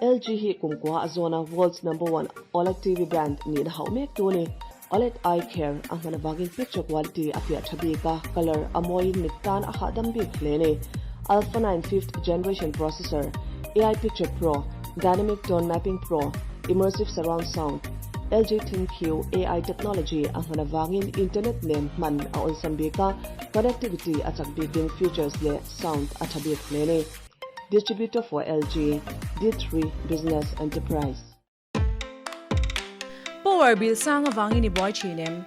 LG hi kumkua a zawna world's number one OLED TV brand nihna hauh mek tu a ni. OLED Eye Care a hman avangin picture quality a fiah tha bik a, colour a mawiin mit tan a hahdam bik hle a ni. Alpha 9 fifth generation processor, AI Picture Pro, Dynamic Tone Mapping Pro, Immersive Surround Sound, LG ThinQ AI technology a hman avangin internet nen hman a awlsam bik a, connectivity a chak bikin features leh sound a tha bik hle a ni. Distributor for LG, D3 Business Enterprise. Power bill sang avangin i buai thin em?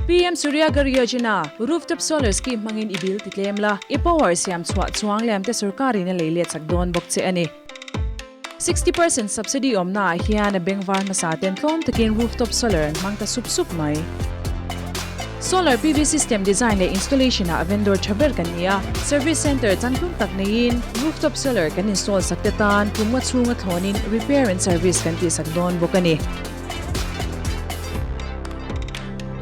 PM Surya Ghar Yojana, Rooftop Solar Scheme hmangin i bill ti tlem la, i power siam chhuah chuang lem te sorkarin a lei let chak dawn bawk che a ni. 60% subsidy awmna ah hian a bengvar hmasa ten tlawm takin rooftop solar an hmang ta sup sup mai. Solar PV system design leh installation ah vendor tha ber kan ni a, service center changtlung tak neiin rooftop solar kan install sak te tan kum nga chhunga thlawnin repair and service kan tihsak dawn bawk a ni.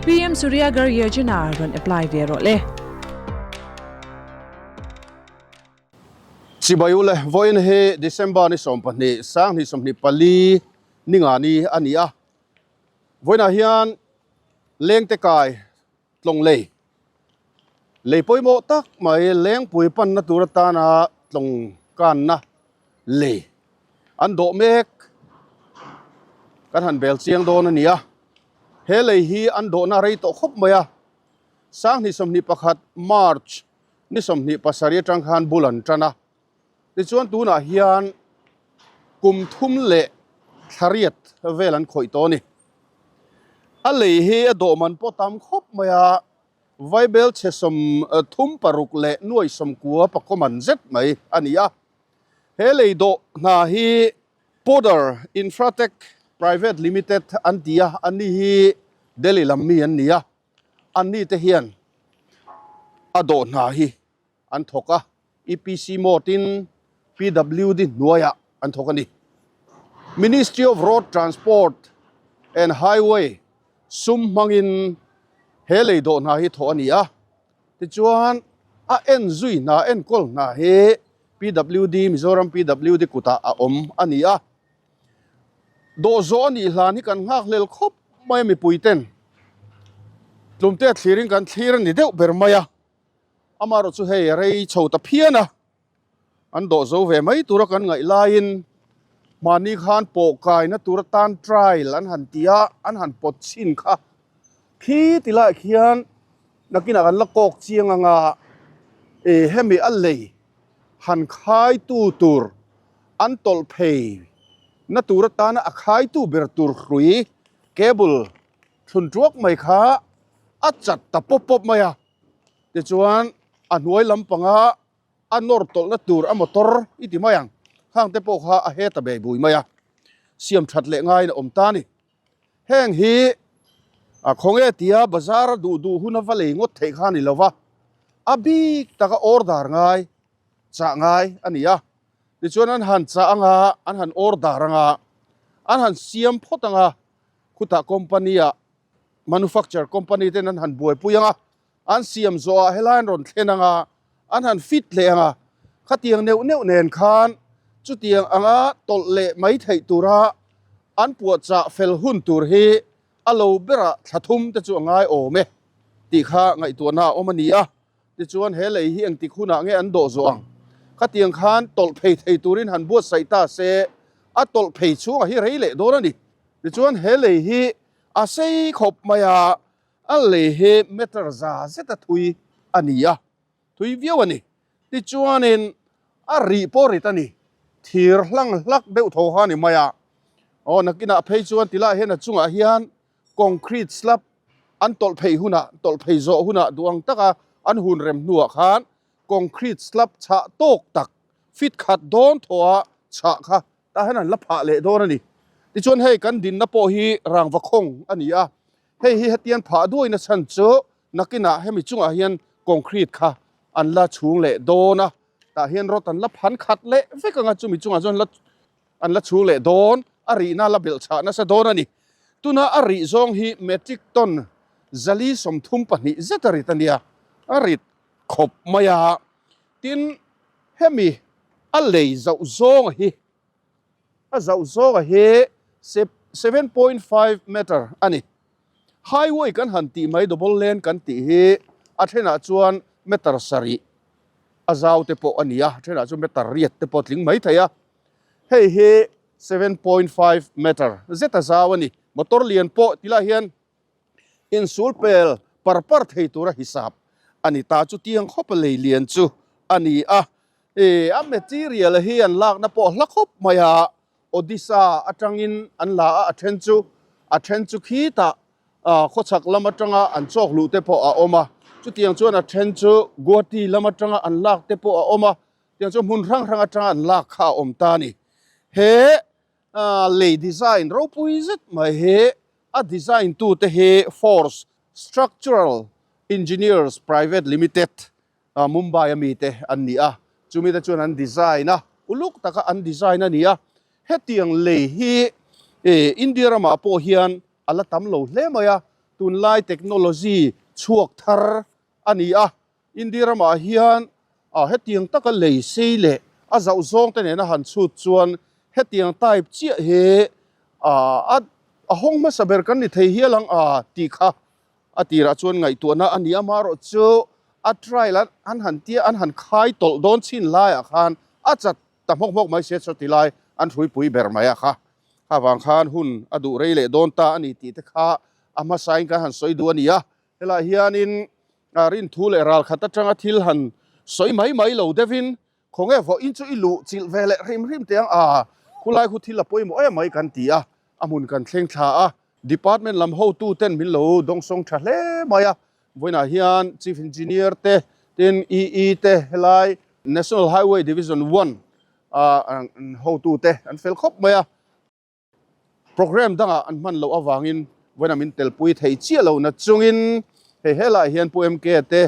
PM Surya Ghar Yojana rawn apply ve rawh le. Chibai ule, vawiin hi December ni 12, 2024 ni nga ni a ni a. Vawiinah hian lengte kai tlawng lei, lei pawimawh tak mai lengpui panna tur atana tlawng kanna lei an dawh mek kan han bel chiang dawn a ni a. He lei hi an dawhna rei tawh khawp mai a, 2021 March Ni 27 atang khan bul an tan a, tichuan tunah hian kum thum leh thlariat vel an khawih tawh a ni. A lei hi a dawhman pawh tam khawp mai a, Vaibel chhe 36 leh nuai 90 pakawman zet mai a ni a. He lei dawh hna hi Podar Infratech Private Limited an ti a, anni hi Delhi lam mi an ni a. Anni te hian a dawh hna hi an thawk a, EPC mode-in PWD hnuaiah an thawk a ni. Ministry of Road Transport and Highway sum hmangin he lei dawh hna hi thawh a ni a, tichuan a en zui hna enkawl hna hi PWD, Mizoram PWD kutah a awm a ni a. Dawh zawh a nih hlan hi kan nghakhlel khawp mai a mipui ten tlumte a thlirin kan thlir a ni deuh ber mai a, amaherawh chu hei a rei chho ta phian a, an dawh zo ve mai tura kan ngaih laiin mahni khan pawh kaina tur atan trial an han ti a, an han pawt chhin kha khi ti laiah khian nakinah kan la kawk chiang anga ih hemi a lei han khaitu tur an tawlh phei na tur atana a khaitu ber tur hrui cable thlun tuak mai kha a chat ta pawp pawp mai a, tichuan a hnuai lampanga a nawr tawlhna tur a motor i ti mai ang khang te pawh kha a he ta bei bui mai a, siam that leh ngaiin a awm ta a ni. Heng hi a khawnge tia bazar a duh duh hun a va lei ngawt theih kha a ni lo va, a bik taka order ngai chah ngai a ni a. Tichuan an han chah anga, an han order anga, an han siam phawt anga, khutah company ah manufacture company ten an han buaipui anga, an siam zawhah helai an rawn thlen anga, an han fit leh anga, khatiang neuh neuh nen khan chutiang anga tawlh leh mai theih tura an puahchah fel hun tur hi a lo berah thla thum te chu a ngai awm e tih kha ngaihtuahna a awm a ni a. Tichuan he lei hi engtik hunah nge an dawh zawh ang? Khatiang khan tawlh phei thei turin han buatsaih ta se, a tawlh phei chhungah hi rei leh dawn a ni. Tichuan he lei hi a sei khawp mai a, a lei hi meter za zeta thui a ni a, thui viau a ni. Tichuanin a rih pawh rit a ni, thir hlang hlak deuh tho kha a ni mai a. Aw nakinah phei chuan tilaiah hian a chungah hian concrete slab an tawlh phei hunah, tawlh phei zawh hunah duh ang taka an hun rem hnuah khan concrete slab chhah tawk tak fit khat dawn thawha chhah kha tah hian an la phah leh dawn a ni. Tichuan hei kan dinna pawh hi rangva khawng a ni a, hei hi hetiang phah duaina chhan chu nakinah hemi chungah hian concrete kha an la chhung leh dawn a, tah hian rod an la phan khat leh vek ang a, chumi chungah chuan la An la chhung leh dawn, a rihna la belh chhah nasa dawn a ni. Tuna a rih zawng hi metric ton 432 zet a rit a nia, a rit khawp mai a. Tin, hemi a lei zauh zawnga hi A zauh zawka hi 7.5 meter a ni. Highway kan han tih mai double lane kan tih hi a thenah chuan meter sarih a zau te pawh a ni a, a thenah chuan meter riat te pawh a tling mai thei a. Hei hi 7.5 meter zet a zau a ni. Motor lian pawh ti lai hian insul pel par par thei tura hisap a ni ta. Chutiang khawpa lei lian chu a ni a. Ih a material hi an lakna pawh hla khawp mai a, Odisha atangin an la a, a then chu a then chu khitah khawchhak lam atanga an chawk luh te pawh a awm a, chutiang chuan a then chu Guwahati lam atanga an lak te pawh a awm a, tiang chuan hmun hrang hrang atanga an lak kha a awm ta a ni. He lei design ropui zet mai hi a design tute hi Force Structural Engineers Private Limited Mumbai a mite an ni a, chumi te chuan an design a, uluk taka an design a ni a, hetiang lei hi India ramah pawh hian a la tam lo hle mai a, tunlai technology chhuak thar a ni a, India ramah hian hetiang taka lei sei leh a zauh zawng te nena han chhut chuan hetiang type chiah hi a hawng hmasa ber kan ni thei hial ang a tih kha A tirah chuan ngaihtuahna a ni a, amaherawh chu a trial an an han tia an han khai tawlh dawn chin laiah khan a chat ta hmawk hmawk mai sia chuti lai an hruipui ber mai a kha. Kha vang khan hun a duh rei leh dawn ta a ni tih te kha a hmasain kan han sawi duh a ni a. Helaiah hianin rinthu leh ralkhat atanga thil han sawi mai mai lo deuhin Khawnge vawiin chu i luh chilh ve leh hrim hrim teh ang a, khulai khu thil a pawimawh em mai kan ti a, a hmun kan thleng thla a, department lam hotu ten min lo dawngsawng tha hle mai a, vawiinah hian Chief Engineer te tin EE te helai National Highway Division One a hotu te an fel khawp mai a. Programme dangah an hman loh avangin vawiinah min telpui thei chiah lo na chungin hei helaiah hian Pu MK te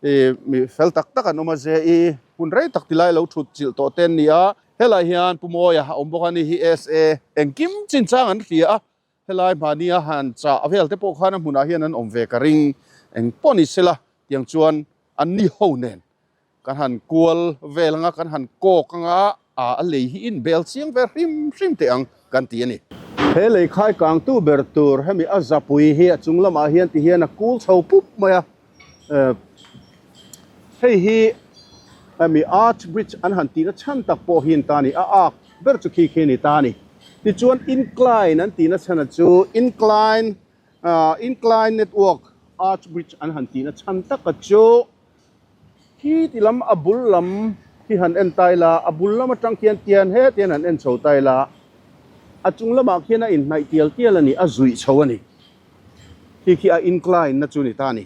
ih mi fel tak tak an awm a ze i hun rei tak tilai lo thut chilh tawh te an ni a, helaiah hian Pu Mawia a awm bawk a ni hi SA engkim chinchang an hria a, helai hmahnia han chah vel te pawh khan a hmunah hian an awm ve ka ring eng pawh ni sela tiang chuan an ni ho nen Kan han kual vel anga, kan han kawk anga, a lei hi inbel chiang ve hrim hrim teh ang kan ti a ni. He lei khai kangtu ber tur hemi a zapui hi a chung lamah hian ti hian a kul chho pup mai a, hei hi hemi arch bridge an han tihna chhan tak pawh hi an ta a ni, a ak ber chu khi khi a ni ta a ni. Tichuan incline an tihna chhan chu incline incline network arch bridge an han tihna chhan taka chu. Khi ti lam a bul lam khi han en ta ila, a bul lam atang khian tian heti hian han en chho ta ila, a chung lamah khian a inhnaih tial tial a ni, a zuih chho a ni. Khi khi a incline na chu ni ta a ni.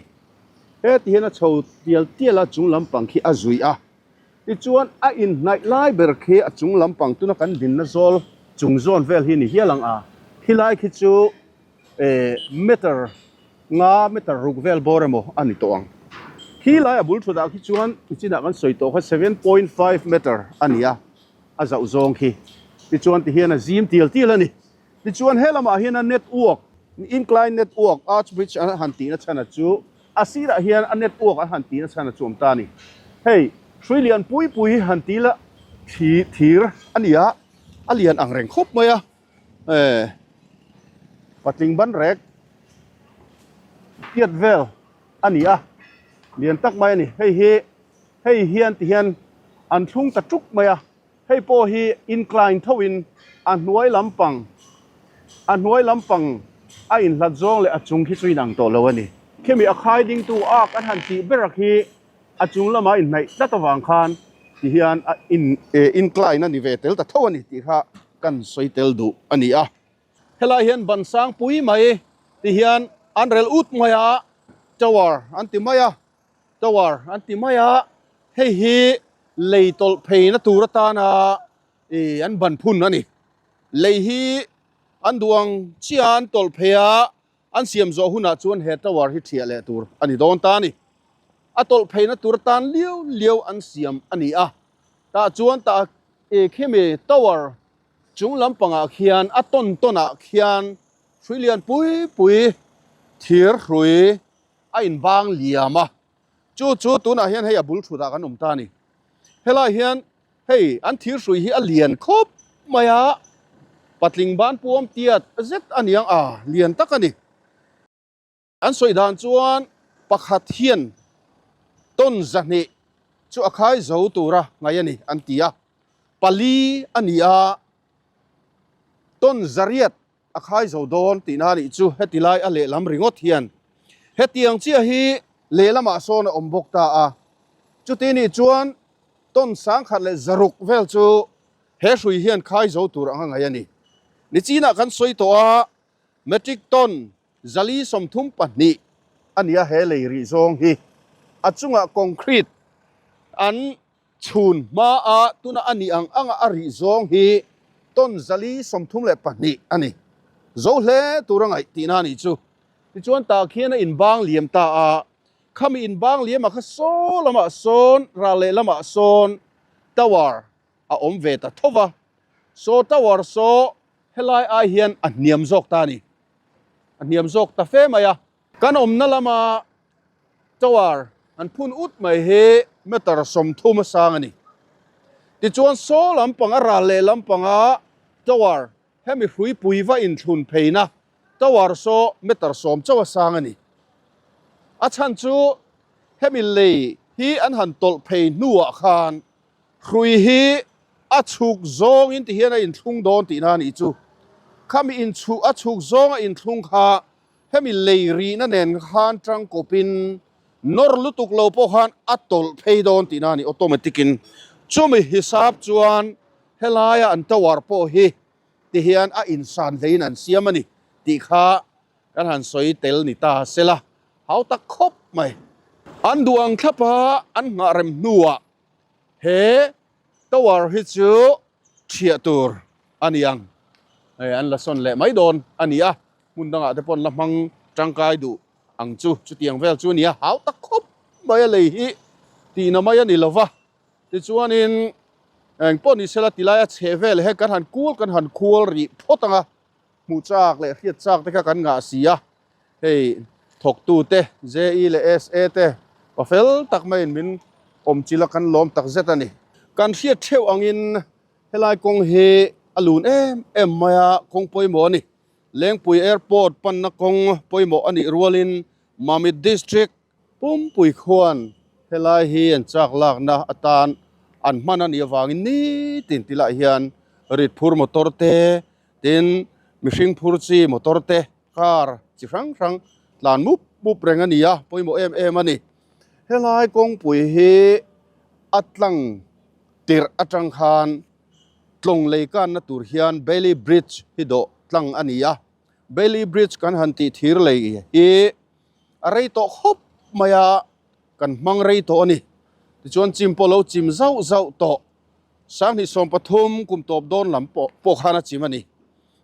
Heti hian a chho tial tial a, chung lampang khi a zuih a. Tichuan a inhnaih lai ber khi a chung lampang tuna kan dinna zawl chung zawn vel hi ni hial ang a, khilai khi chu eh meter nga meter ruk vel bawr emaw a ni tawh ang. Khi lai a bul thut ah khi chuan nichinah kan sawi tawh kha 7.5 meter a ni a, a zauh zawng khi. Tichuan tihian a zim tial tial a ni. Tichuan he lamah hian a network, incline network, arch bridge an han tihna chhan a chu a sirah hian a network an han tihna chhan a chu awm ta a ni. Hei hrui lian pui pui hi han ti la thli thir a ni a, a lian ang reng khawp mai a. Eh patling ban rek tiat vel a ni a lian tak mai a ni hei hi hei hian ti hian an thlung ta tuk mai a hei pawh hi incline tho in a hnuai lampang a hnuai lampang a inhlat zawng leh a chung khi chu inang tawh lo a ni khimi a khai ding tu ak an han tih ber khi a chung lamah inhnaih tlat avang khan ti hian a in incline a ni ve tel ta tho a ni tih kha kan sawi tel duh a ni a. Helai hian ban sang pui mai ti hian an rel ut mai a, tower an ti mai a, tower an ti mai a, hei hi lei tawlh pheina tur atana ih an ban phun a ni. Lei hi an duh ang chiah a an tawlh phei a, An siam zawh hunah chuan he tower hi thiah leh tur a ni dawn ta a ni. A tawlh pheina tur atan liau liau an siam a ni a. Tah chuan tah e khimi tower chung lampangah khian a tawn tawnah khian hrui lian pui pui thir hrui a inbang liam a. Chu chu tunah hian hei a bul thutah kan awm ta a ni. Helai hian hei an thir hrui hi a lian khawp mai a. Patling ban puam tiat zet a niang a, lian tak a ni. An sawi dan chuan pakhat hian ton 200 chu a khai zo tura ngaih a ni an ti a, pali a ni a, ton 800 a khai zo dawn tihna a nih chu heti lai a lehlam ringawt hian hetiang chiah hi lehlamah sawn a awm bawk ta a, chuti nih chuan ton 1600 vel chu he hrui hian khai zo tur anga ngaih a ni. Nichinah kan sawi tawh a, metric ton 432 a ni a he lei rih zawng hi a chungah concrete an chhun hma a tuna a nih ang anga a rih zawng hi ton 432 a ni. Zo hle tur a ngaih tihna a nih chu. Tichuan tah khian a inbang liam ta a, khami inbang liam ah kha saw lamah sawn ral leh lamah sawn tower a awm ve ta tho va, saw tower saw helai ai hian a hniam zawk ta a ni. A hniam zawk ta fe mai a. Kan awmna lama tower an phun ut mai hi meter 30 a sang a ni. Tichuan saw lampang a ral leh lampanga tower hemi hruipui va inthlun pheina tower saw meter 10 chauh a sang a ni. A chhan chu hemi lei hi an han tawlh phei hnuah khan Hrui hi a chhuk zawngin ti hian a inthlung dawn tihna a nih chu. Khami inchhu a chhuk zawnga inthlung kha hemi lei rihna nen khan tangkawpin nawr lutuk lo pawh khan a tawlh phei dawn tihna a ni automatic in. Chumi hisap chuan helaia an tower pawh hi ti hian a insan hleiin an siam a ni tih kha kan han sawi tel ni ta sela hau tak khawp mai. An duh ang thlapa an nghah rem hnuah He tower hi chu thiah tur a ni ang. Hei an la sawn leh mai dawn a ni a, hmun dangah te pawh an la hmang tangkai duh ang chu. Chutiang vel chu a ni a, hau tak khawp mai a lei hi tihna mai a ni lo va. Tichuanin eng pawh ni sela tilai a chheh vel he kan han kul kan han khual rih phawt ang a, hmuh chak leh hriat chak te kha kan ngah si a. Hei thawktute JE leh SA te pa fel tak maiin min awm chil a kan lawm tak zet a ni. Kan hriat theuh angin helai kawng hi a lun em em mai a, kawng pawimawh a ni. Lengpui Airport panna kawng pawimawh a nih rualin Mamit District Pumpui khuan helai hi an chak lakna atan an hman a nih avangin nitin tilai hian rit phur motor te tin mihring phur chi motor te Car chi hrang hrang tlan mup mup reng a ni a, pawimawh em em a ni. Helai kawngpui hi a tlang tirh atang khan tlawng lei kanna tur hian Bailey Bridge hi dawh tlang a ni a. Bailey Bridge kan han tih thir lei hi a rei tawh khawp mai a, kan hmang rei tawh a ni. Tichuan chim pawh lo chim zauh zauh tawh 2013 kum tawp dawn lam pawh pawh khan a chim a ni.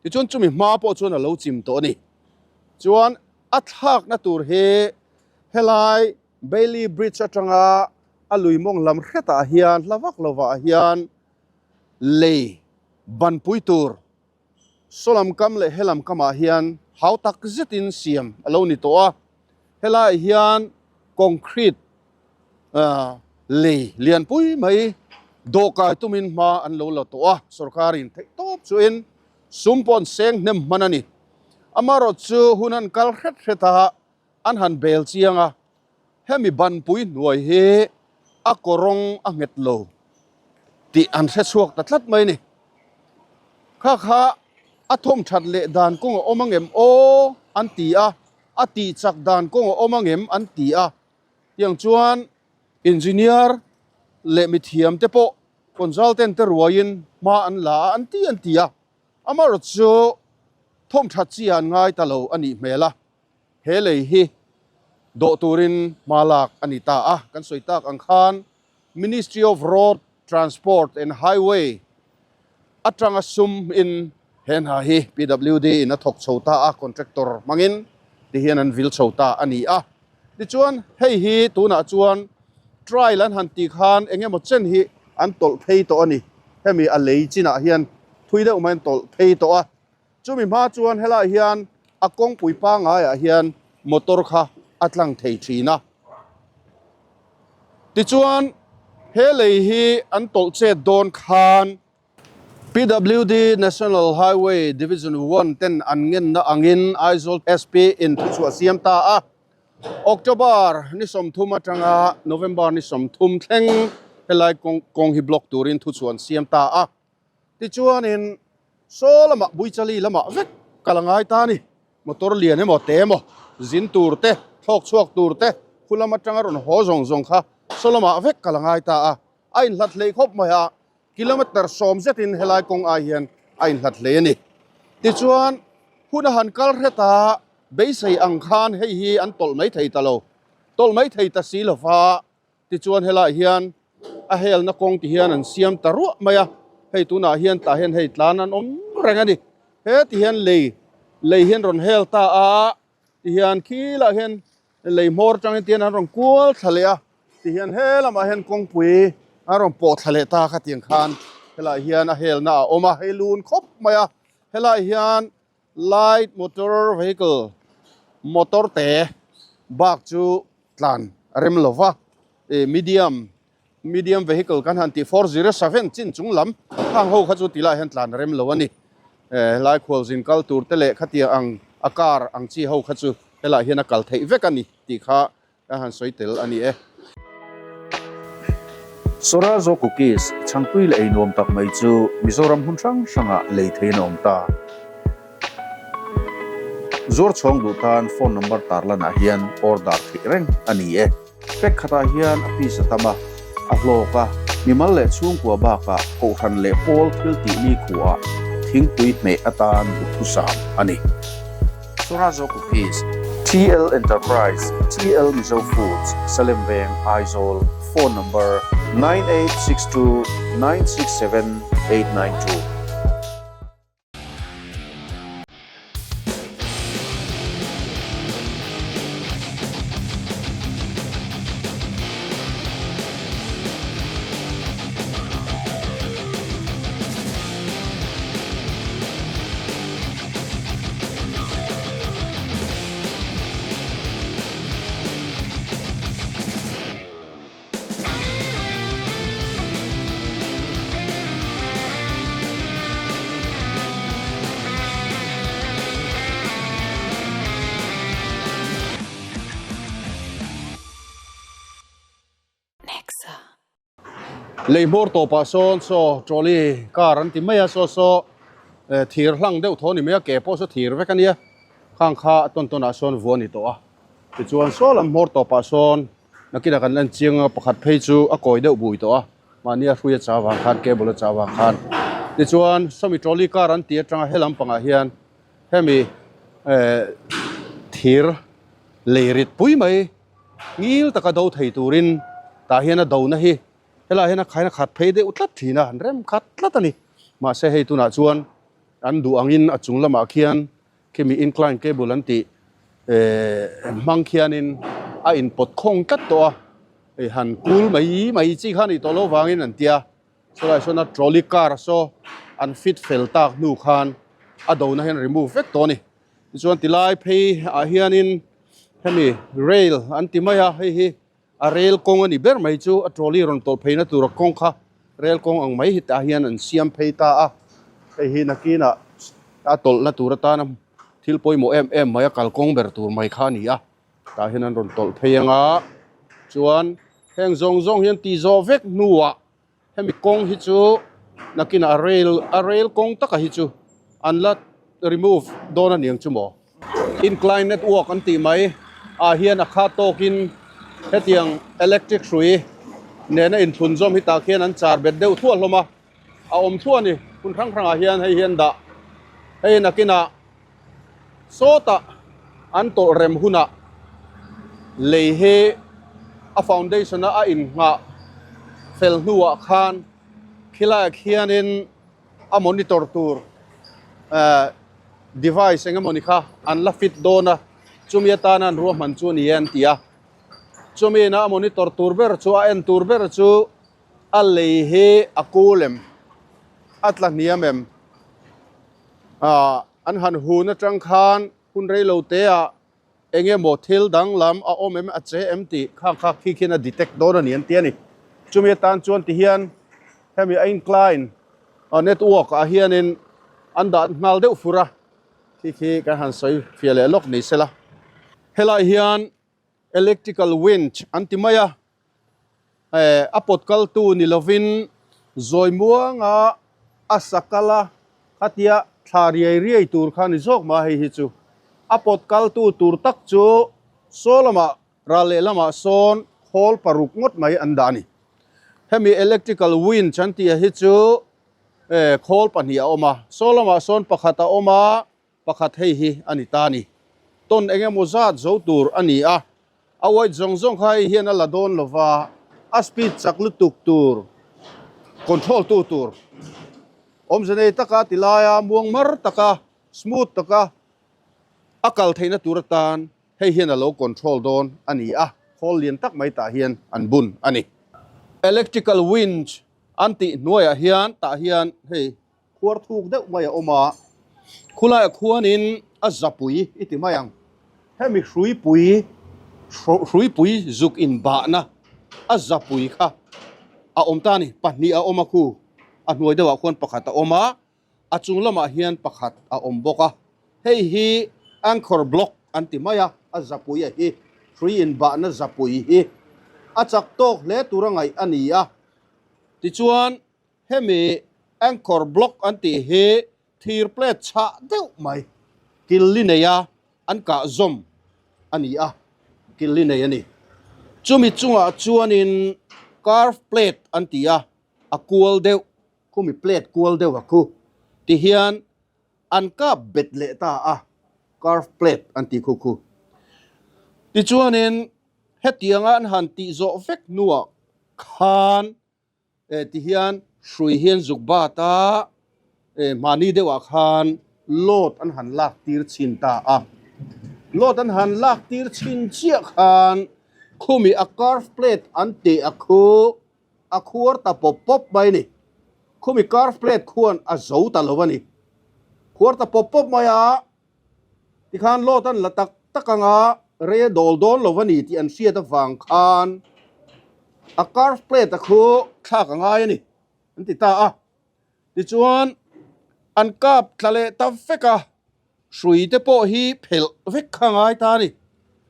Tichuan chumi hma pawh chuan a lo chim tawh a ni. Chuan a thlakna tur hi helai Bailey Bridge atanga a lui mawng lam hretah hian hla vak lovah hian lei banpui tur saw lam kam leh helam kamah hian hau tak zetin siam a lo ni tawh a. Helaiah hian concrete lei lianpui mai dawhkai tumin hma an lo la tawh a, sorkarin theih tawp chuin sum pawh an seng hnem hman a ni. Amaherawh chu hun an kal hret hret a, an han bel chiang a, hemi banpui hnuai hi a kawrawng a nghet lo tih an hre chhuak ta tlat mai a ni. Kha kha a thawm that leh dan kawng a awm angem aw an ti a, a tih chak dan kawng a awm angem an ti a. Tiang chuan engineer leh mithiam te pawh consultant te ruaiin hma an la a, an ti an ti a. Amaherawh chu thawm that chi ah an ngai ta lo a nih hmel a, he lei hi dawh turin hma lak a ni ta a. Kan sawi tak ang khan Ministry of Road Transport and Highway atanga sum in he hna hi PWD in a thawk chho ta a, contractor hmangin ti hian an vil chho ta a ni a. Tichuan hei hi tunah chuan trial an han tih khan eng emaw chen hi an tawlh phei tawh a ni. Hemi a lei chinah hian thui deuh mai an tawlh phei tawh a. Chumi hma chuan helaiah hian a kawngpui pangaiah hian motor kha a tlang thei thin a. Tichuan he lei hi an tawlh chet dawn khan. PWD National Highway Division One ten an ngenna angin Aizawl SP in thuchhuah siam ta a. October ni 30 atanga November ni 30 thleng helai kawng kawng hi block turin thuchhuah an siam ta a. Tichuanin saw lamah Buichali lamah vek kal a ngai ta a ni. Motor lian emaw te emaw zin tur te thlawk chhuak tur te khu lam atanga rawn haw zawng zawng kha saw lamah vek kal a ngai ta a. A inhlat hlei khawp mai a. Kilometre 10 zetin helai kawng ai hian a inhlat hle a ni. Tichuan, hun a han kal hret a, beisei ang khan hei hi an tawlh mai thei ta lo. Tawlh mai thei ta si lo va, tichuan helaiah hian a helna kawng ti hian an siam ta ruah mai a, hei tunah hian tah hian hei tlan an awm reng a ni. He ti hian lei lei hian rawn hel ta a, ti hian khilah hian lei hmawr atangin tian an rawn kual thla leh a ti hian he lamah hian kawngpui an rawn pawh thla leh ta kha tiang khan helaiah hian a helna a awm a hei lun khawp mai a helaiah hian light motor vehicle motor te bak chu tlan a rem lo va ih medium medium vehicle kan han tih 407 chin chung lam khang ho kha chu ti lai hian tlan a rem lo a ni eh helai khualzin kal tur te leh khatiang ang a car ang chi ho kha chu helaiah hian a kal theih vek a ni tih kha ka han sawi tel a ni e. Sorazo Cookies chhangtui leh ei nuam tak mai chu Mizoram hmun hrang hrangah lei theiin a awm ta. Zuar chhawng duh tan phone number tarlanah hian order theih reng a ni e. Pack khatah hian a piece a tam a, a hlawk a, mimal leh chhungkua bakah kohhran leh pawl thil tih ni khuaah thingpui hmeh atan duhthusam a ni. Sorazo Cookies, TL Enterprise, TL Mizo Foods, Salem Veng, Aizawl, Phone Number, 9862 967 892. Lei hmawr tawpah sawn saw trolley car an ti mai a saw saw thir hlang deuh thaw a ni mai a ke pawh saw thir vek a nia khang kha a tawn tawnah sawn vuah a ni tawh a tichuan saw lam hmawr tawpah sawn Nakinah kan lan chiang a, pakhat phei chu a kawi deuh bui tawh a, mahni a hrui a chau vang khan, cable a chau vang khan. Tichuan sawmi trolley car an tih atanga he lampangah hian hemi eh thir lei rit pui mai ngil taka do thei turin tah hian a dona hi helaiah hian a khain a khat phei deuh tlat thin a, an rem khat tlat a ni. Mahse hei tunah chuan an duh angin a chung lamah khian Khimi incline cable an tih eh hmang khianin a inpawt khawng tlat tawh a, hei han kul mai mai chi kha a nih tawh loh vangin an tia, chulaiah sawn a trolley car saw an fit fel tak hnu khan a dona hian remove vek tawh a ni. Tichuan tilai phei ah hianin hemi rail an ti mai a, hei hi a rail kawng a ni ber mai chu a trolley rawn tawlh pheina tura kawng kha rail kawng ang mai hi tah hian an siam phei ta a, hei hi nakinah a tawlhna tur atana thil pawimawh em em mai a kalkawng ber tur mai kha a ni a, tah hian an rawn tawlh phei anga chuan heng zawng zawng hian tih zawh vek hnuah hemi kawng hi chu nakinah a rail a rail kawng taka hi chu an la remove dawn a niang chu maw. Incline network an tih mai ah hian a kha tawkin hetiang electric hrui nena inthlun zawm hi tah khian an char bet deuh thluah hlawm a, a awm thluah a ni. Hmun hrang hrangah hian hei hian dah hei nakinah sawtah an tawlh rem hunah lei hi a foundation a a innghah fel hnuah khan khilaiah khianin a monitor tur eh device eng emawni kha an la fit dawn a chumi atana an ruahman chu a ni e an ti a chumi ina a monitor tur ber chu a en tur ber chu a lei hi a kul em a tla hniam em ah an han hun atang khan hun reilo te ah eng emaw thil danglam a awm em a che em tih khang kha khi khian a detect dawn a ni an ti a ni chumi atan chuan ti hian hemi a incline. Network ah hianin an dah nghal deuh fur a, khi khi kan han sawi fiah leh lawk ni sela. Helai hian electrical winch an ti mai a, eh a pawt kal tu ni lovin zawi muanga a sa kal a, khatia thla riai riai tur kha ni zawk mah hei hi chu. A pawt kal tu tur tak chu saw lamah Ral lehlamah sawn khawl paruk ngawt mai an dah a ni. Hemi electrical winch an tih hi chu khawl pahnih a awm a, saw lamah sawn pakhat a awm a, pakhat hei hi a ni ta a ni. Tawn eng emaw zat zo tur a ni a, a weight zawng zawng kha hei hian a la dawn lo va, a speed chak lutuk tur control tu tur awmze nei taka ti laia muang mar taka smooth taka a kal theihna tur atan Hei hian a lo control dawn a ni a, khawl lian tak mai tah hian an bun a ni. Electrical winch an tih hnuaiah hian tah hian hei khuar thuk deuh mai a awm a, khulaiah khuanin a zapui i ti mai ang. Hemi hruipui hruipui zuk inbahna a zapui kha a awm ta a ni, pahnih a awm a khu, a hnuai deuhah khuan pakhat a awm a. A chung lamah hian pakhat a awm bawk a, hei hi anchor block an ti mai a, a zapui a hi hrui inbahna zapui hi a chak tawk hle tura ngaih a ni a. Tichuan hemi anchor block an tih hi thir plate chhah deuh mai kil li neia an kah zawm a ni a, kil li nei a ni. Chumi chungah chuanin curve plate an ti a, a kual deuh Khumi plate kual deuh a khu ti hian an kap bet leh ta a, curve plate an tih khu khu. Tichuanin hetianga an han tih zawh vek hnuah khan eh ti hian hrui hian zuk bat a, eh hmahni deuhah khan load an han lak tir chhin ta a. Load an han lak tir chhin chiah khan khumi a curve plate an tih a khu A khuar ta pawp pawp mai a ni. Khumi curve plate khuan a zo ta lo a ni. Khuar ta pawp pawp mai a, tikhan load an la tak tak anga rei a dawl dawn lo a ni tih an hriat avang khan a curve plate a khu thlak a ngai a ni an ti ta a. Tichuan an kap tla leh ta vek a, hrui te pawh hi phelh vek kha a ngai ta a ni.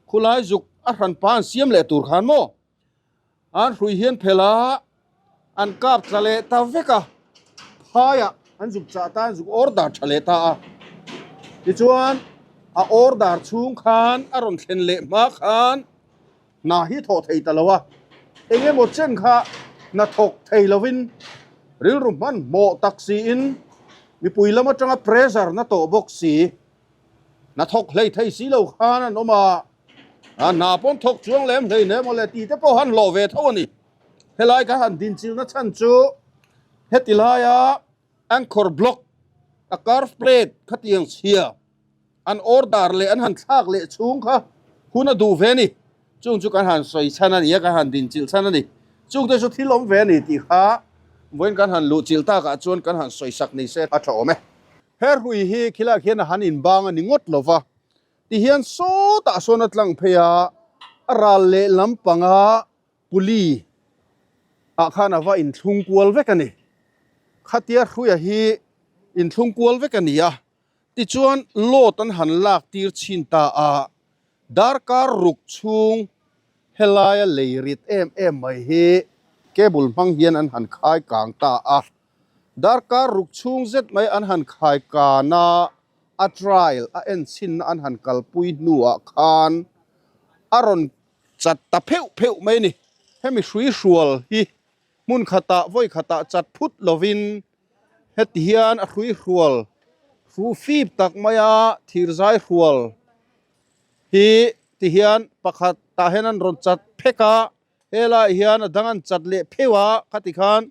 Khulai zuk a hranpa an siam leh tur khan maw? An hrui hian phelh a, an kap tla leh ta vek a, phaiah an zuk chah ta, an zuk order tha leh ta a. Tichuan a order chhung khan a rawn thlen leh hma khan hna hi thawh thei ta lo a, eng emaw chen kha hna thawk thei lovin rilru hmanhmawh tak siin mipui lam atanga pressure na tawh bawk si. Hna thawk hlei thei si lo khan an awm a, a hna pawn thawk chuang lem hlei nem awle tih te pawh han hlawh ve tho a ni. Helai ka han dinchilna chhan chu heti laia anchor block a curve plate khatiang chhia an order leh an han thlak leh chhung kha hun a duh ve a ni. Chung chu kan han sawi chhan a ni a, kan han dinchilh chhan a ni. Chung te chu thil awm ve a ni tih kha vawiin kan han luhchilh takah chuan kan han sawi sak ni se a tha awm e. He hrui hi khilaiah khian a han inbang a ni ngawt lo va, tihian sawtah sawn a tlang phei a, a ral leh lampanga puli ah khan a va inthlung kual vek a ni. Khatia hruia hi inthlung kual vek a ni a, tichuan load an han lak tir chhin ta a, darkar ruk chhung helaia lei rit em em mai hi cable hmang hian an han khai kang ta a. Darkar ruk chhung zet mai an han khai kan a, a trial a en chhinna an han kalpui hnuah khan a rawn chat ta pheuh pheuh mai a ni. Hemi hrui hrual hi hmun khatah vawi khatah chat phut lovin heti hian a hrui hrual hru fip tak maia thirzai hrual hi ti hian pakhat tah hian an rawn chat phek a, helaiah hian a dang an chat leh pheuh a, khati khan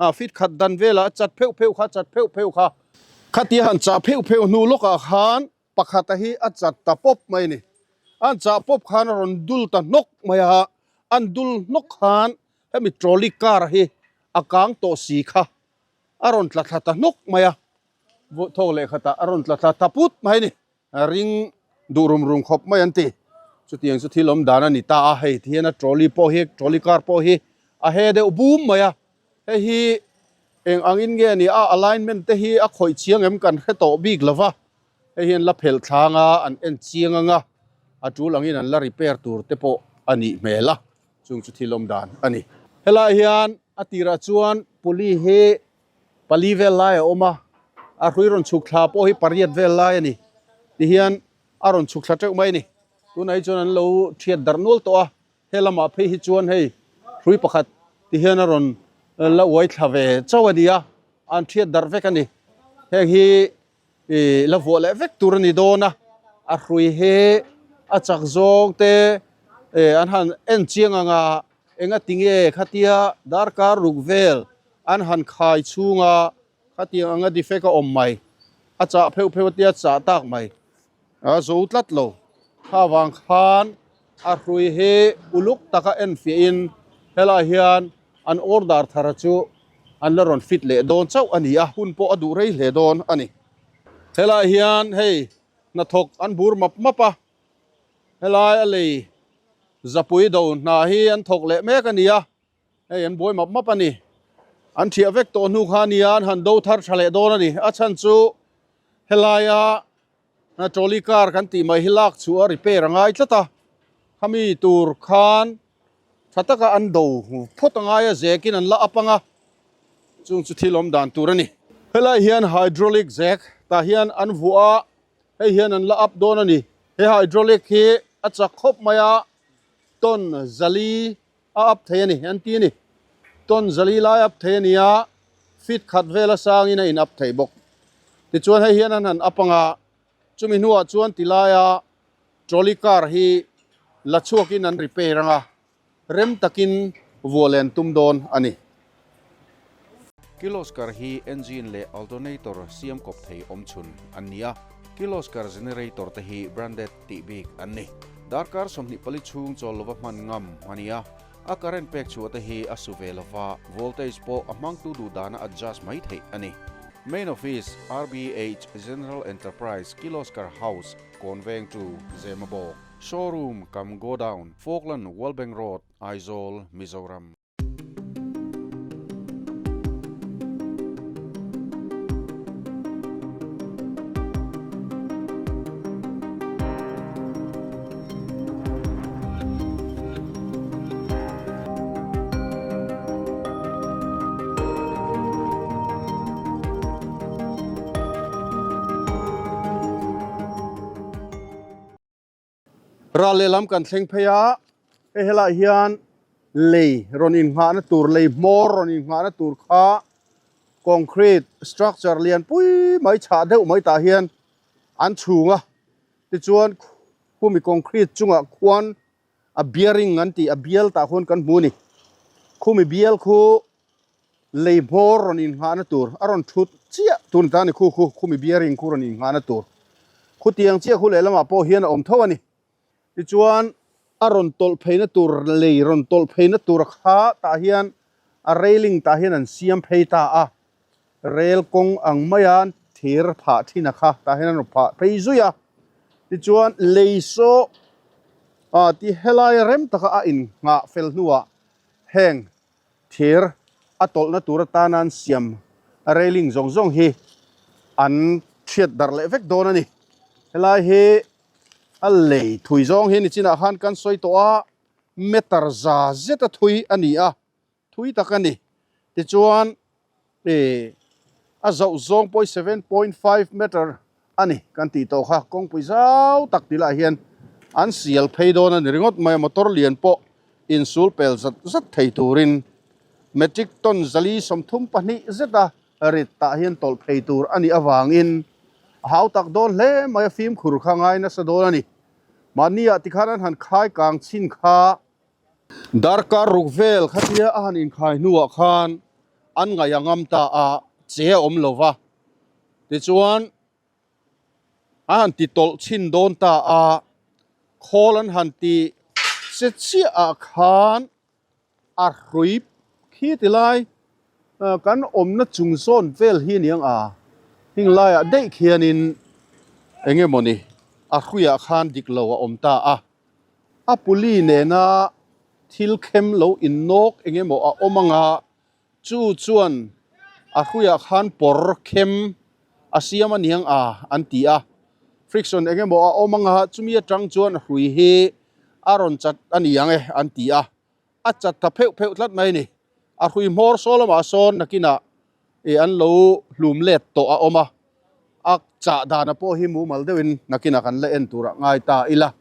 A fit khat dan velah a chat pheuh pheuh kha, chat pheuh pheuh kha. Khatia han chah pheuh pheuh hnu lawkah khan pakhata hi a chat ta pawp mai a ni. An chah pawp khan a rawn dul ta hnawk mai a, an dul hnawk khan hemi trolley car hi a kang tawh si kha a rawn tla thla ta hnawk mai a, thawk leh khatah a rawn tla thla ta put mai a ni. Ring duh rum rum khawp mai an ti. Chutiang chu thil awm dan a ni ta a, hei ti hian a trolley pawh hi, trolley car pawh hi a he deuh bum mai a. Hei hi Eng angin nge ni a alignment te hi a khawih chiang em kan hre tawh bik lo va, hei hian la phelh thlang a, an en chiang ang a, a tul angin an la repair tur te pawh a nih hmel a, chung chu thil awm dan a ni. Helaiah hian a tirah chuan pulley hi pali vel lai a awm a, a hrui rawn chhuk thla pawh hi pariat vel lai a ni tihian a rawn chhuk thla teuh mai a ni. Tunah hi chuan an lo thiat darh nual tawh a. He lamah phei hi chuan hei hrui pakhat ti hian a rawn la uai thla ve chauh a ni a, an thiat darh vek a ni. Heng hi ih la vuah leh vek tur a ni dawn a, a hrui hi a chak zawng te ih an han en chiang ang a, enga tinge khatia darkar ruk vel an han khai chhung a, khatiang anga defect a awm mai, a chah pheuh pheuh a tia chah tak mai. A zo tlat lo. Kha vang khan a hrui hi uluk taka en fiahin helaiah hian an order thar chu an la rawn fit leh dawn chauh a ni a, hun pawh a duh rei hle dawn a ni. Helaiah hian hei hnathawk an bur map map a, helai a lei zapui do hna hi an thawk leh mek a ni a, hei an buai map map a ni. An thiah vek tawh hnu kha nia an han do thar tha leh dawn a ni. A chhan chu helaia Trolley car kan tih mai hi lak chu a repair a ngai tlat a, khami tur khan tha taka an do phawt a ngai a, zekin an la up ang a, chung chu thil awm dan tur a ni. Helai hian hydraulic zek tah hian an vuah a, hei hian an la up dawn a ni. He hydraulic hi a chak khawp mai a, ton zali a up thei a ni an ti a ni. Ton zali lai up thei a ni a, feet khat vel a sangin a in up thei bawk. Tichuan hei hian an han up ang a, chumi hnuah chuan ti laia trolley car hi la chhuakin an repair ang a, rem takin vuah len tum dawn a ni. Kirloskar hi engine leh alternator siam kawp thei awmchhun an ni a, Kirloskar generator te hi branded tih bik an ni. Darkar 24 chhung chawl lova hman ngam a ni a, a current pek chhuah te hi a su ve lova, voltage pawh a hmangtu duh dana adjust mai theih a ni. Main Office, RBH General Enterprise, Kirloskar House, Kawnveng to Zemabawk, Showroom cum Godown, Falkland, World Bank Road, Aizawl, Mizoram. Ral lehlam kan thleng phei a, hei helaiah hian lei rawn inghahna tur lei hmawr rawn inghahna tur kha concrete structure lian pui mai chhah deuh mai tah hian an chhung a, tichuan khumi concrete chungah khuan a bearing an tih a bial tah khuan kan hmu a ni, khumi bial khu Lei hmawr rawn inghahna tur a rawn thut chiah tun ta a ni khu khu khumi bearing khu rawn inghahna tur khutiang chiah khu lehlamah pawh hian a awm tho a ni. Tichuan a rawn tawlh pheina tur lei rawn tawlh pheina tur kha tah hian a railing tah hian an siam phei ta a, rel kawng ang maia thir phah thin a kha tah hian an rawn phah phei zui a. Tichuan lei saw ah ti helai rem taka a inghah fel hnuah heng Thir a tawlhna tur atana an siam railing zawng zawng hi an thiat darh leh vek dawn a ni. Helai hi a lei thui zawng hi nichinah khan kan sawi tawh a, meter za zeta thui a ni a, thui tak a ni. Tichuan ih a zoh zawng pawh hi 7.5 meter a ni kan tih tawh kha kawngpui zau tak tih lah hian an sial phei dawn a ni ringawt mai a motor lian pawh insul pel zat zat thei turin metric ton zali 32 zeta rit tah hian tawlh phei tur a nih avangin a hau tak dawn hle mai a fimkhur kha ngai nasa dawn a ni mahni ah tikhan an han khai kang chhin kha Darkar ruk vel khatia a han inkhai hnuah khan an ngaih a ngam ta a, che a awm lo va. Tichuan, a han ti tawlh chhin dawn ta a, khawl an han ti che chiah ah khan a hrui khi ti lai kan awmna chung zawn vel hi aniang a, heng laiah daih khianin eng emawni a hruiah khan dik lo a awm ta a. A puli nena thil khem lo innawk eng emaw a awm ang a, chu chuan A hruiah khan pawr khem a siam a niang a an ti a. Friction eng emaw a awm anga chumi atang chuan a hrui hi a rawn chat a ni ang e an ti a. A chat ta pheuh pheuh tlat mai a ni. A hrui hmawr saw lamah sawn nakinah ih an lo hlum let tawh a awm a. A chah dana pawh hi mumal deuhin nakinah kan la en turah ngai ta ila.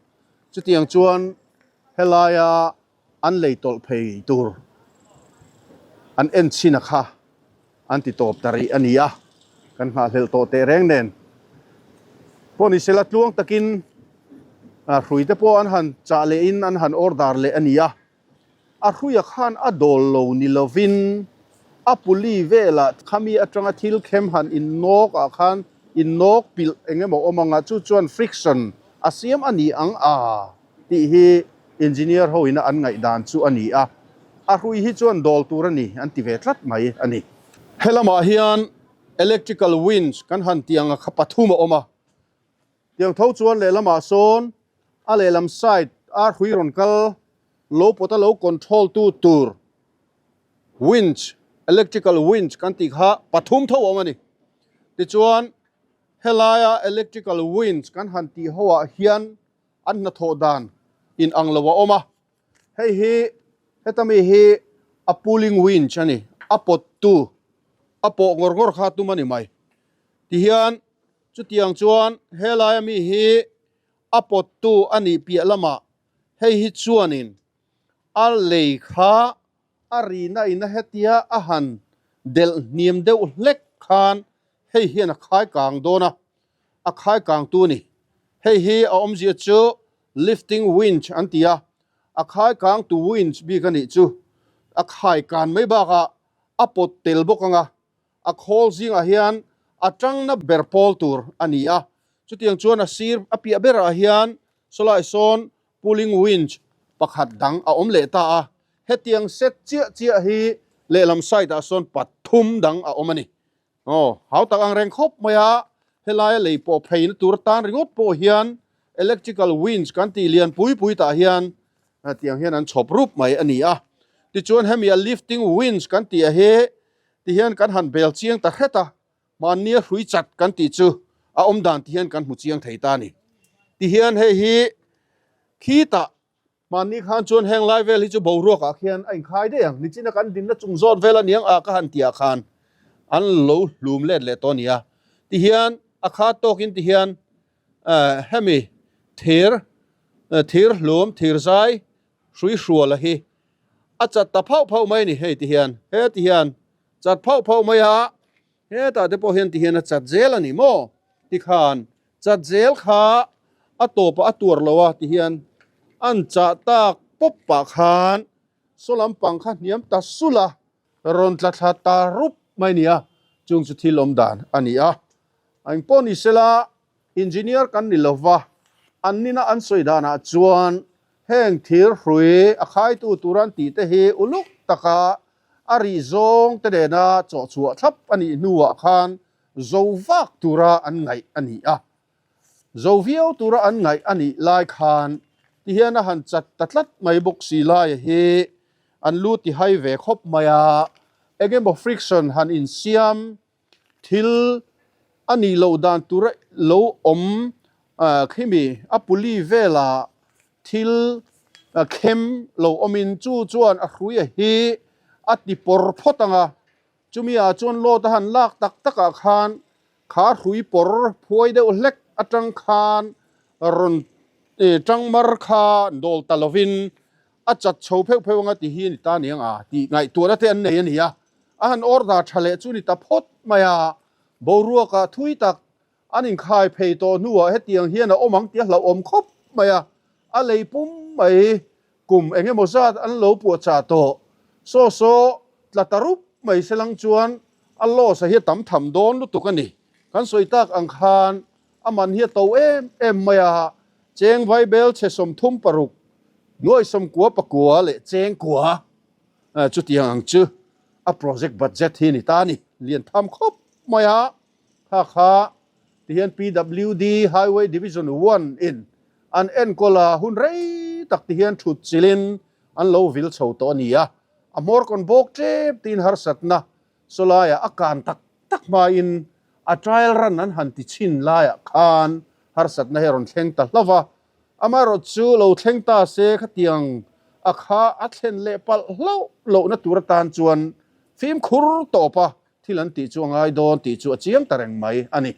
Chutiang chuan helaia an lei tawlh phei tur an en chhin a kha an ti tawp ta rih a ni a, kan nghahhlelh tawh teh reng nen pawh ni sela tluang takin hrui te pawh an han chah leh in an han order leh a ni a, a hruia khan a dawl lo ni lovin a puli velah khami atanga thil khem han innawk ah khan innawk pilh eng emaw awm anga chu chuan friction a siam a ni ang a. Tih hi engineer ho ina an ngaihdan chu a ni a, a hrui hi chuan dawl tur a ni an ti ve tlat mai a ni. Helamah hian electrical winch kan han tih ang a kha pathum a awm a, tiang tho chuan lehlamah sawn a lehlam side a hrui rawn kal lo pawta lo control tu tur winch, electrical winch kan tih kha pathum tho a awm a ni. Tichuan helaia electrical winch kan han tih ho ah hian an hnathawh dan in ang lo a awm a, hei hi heta mi hi a pulling winch a ni, a pawt tu a pawh ngawr ngawr kha tum a ni mai. Tihian chutiang chuan helaia mi hi a pawt tu a nih piah lamah hei hi chuanin a lei kha a rina in a hetia a han delh hniam deuh hlek khan hei hian a khai kang dawn a, a khai kangtu a ni. Hei hi a awmzia chu lifting winch an ti a, a khai kangtu winch bik a nih chu. A khai kan mai bakah a pawt tel bawk ang a, a khawl zingah hian a tangna ber pawl tur a ni a. Chutiang chuan a sir a piah berah hian sawlai sawn pulling winch pakhat dang a awm leh ta a, hetiang set chiah chiah hi lehlam side ah sawn pathum dang a awm a ni. Aw, hau tak ang reng khawp mai a, helaia lei pawh pheina tur atan ringawt pawh hian electrical winch kan tih lian pui pui tah hian tiang hian an chhawp rup mai a ni a. Tichuan hemi a lifting winch kan tih a hi tihian kan han bel chiang ta hret a, mahnia hrui chat kan tih chu a awm dan tihian kan hmu chiang thei ta a ni. Tihian hei hi khitah Mahni khan chuan heng lai vel hi chu boruak ah khian a inkhai daih ang. Nichina kan dinna chung zawt vel aniang a ka han tih ah khan an lo hlum let leh tawh a nia. Tihian a khat tawkin tihian hemi thir thir hlum thir zai hrui hruala hi a chat ta phauh phauh mai a ni hei tihian he tihian chat phauh phauh mai a hetah te pawh hian tihian a chat zel a ni maw tikhan Chat zel kha a tawpah a tuar lo a tihian an chah tak pawp pah khan saw lampang kha hniam ta sulh a, rawn tla thla ta rup mai nia, chung chu thil awm dan a ni a. Engpawh ni sela engineer kan ni lova, an nina an sawi danah chuan heng thir hrui a khaitu tur an tih te hi uluk taka a rih zawng te nena chawhchhuah thlap a nih hnuah khan Zo vak tura an ngaih a ni a, zo viau tura an ngaih a nih lai khan tihian a han chat ta tlat mai bawk si laia hi an lu ti hai ve khawp mai a, eng emaw friction han insiam thil a nih loh dan tura lo awm khimi a puli vela thil khem lo awmin chu chuan a hruia hi a ti pawr phawt ang a. Chumi ah chuan load a han lak tak tak ah khan kha hrui pawr phuai deuh hlek atang khan rawn tang mar kha dawl ta lovin a chat chho pheuh pheuh anga ti hi a ni ta aniang a tih ngaihtuahna te an nei a ni a. A han order tha leh chu ni ta phawt mai a, boruak ah thui tak an inkhai phei tawh hnuah hetiang hian a awm ang tih a hlauhawm khawp mai a, a lei pum mai Kum eng emaw zat an lo puahchah tawh. Saw saw tla ta rup mai se lang chuan a loss a hi a tam tham dawn lutuk a ni. Kan sawi tak ang khan a man hi a to em em mai a, cheng vaibel chhe 36, nuai 90 pakua leh cheng kua chutiang ang chu a project budget hi a ni ta a ni. Lian tham khawp mai a, kha kha tihian PWD Highway Division One in An enkawl a, hun rei tak ti hian thut chilin an lo vil chho tawh a ni a, a hmawr kawn bawk tep tiin harsatna Sawlaia a kan tak tak hmain a trial run an han ti chhin laiah khan harsatna hi a rawn thleng ta hlauh va, amaherawhchu lo thleng ta se khatiang a kha a thlen leh palh hlauh lohna tur atan chuan fimkhur tawpa thil an tih chu a ngai dawn tih chu a chiang ta reng mai a ni.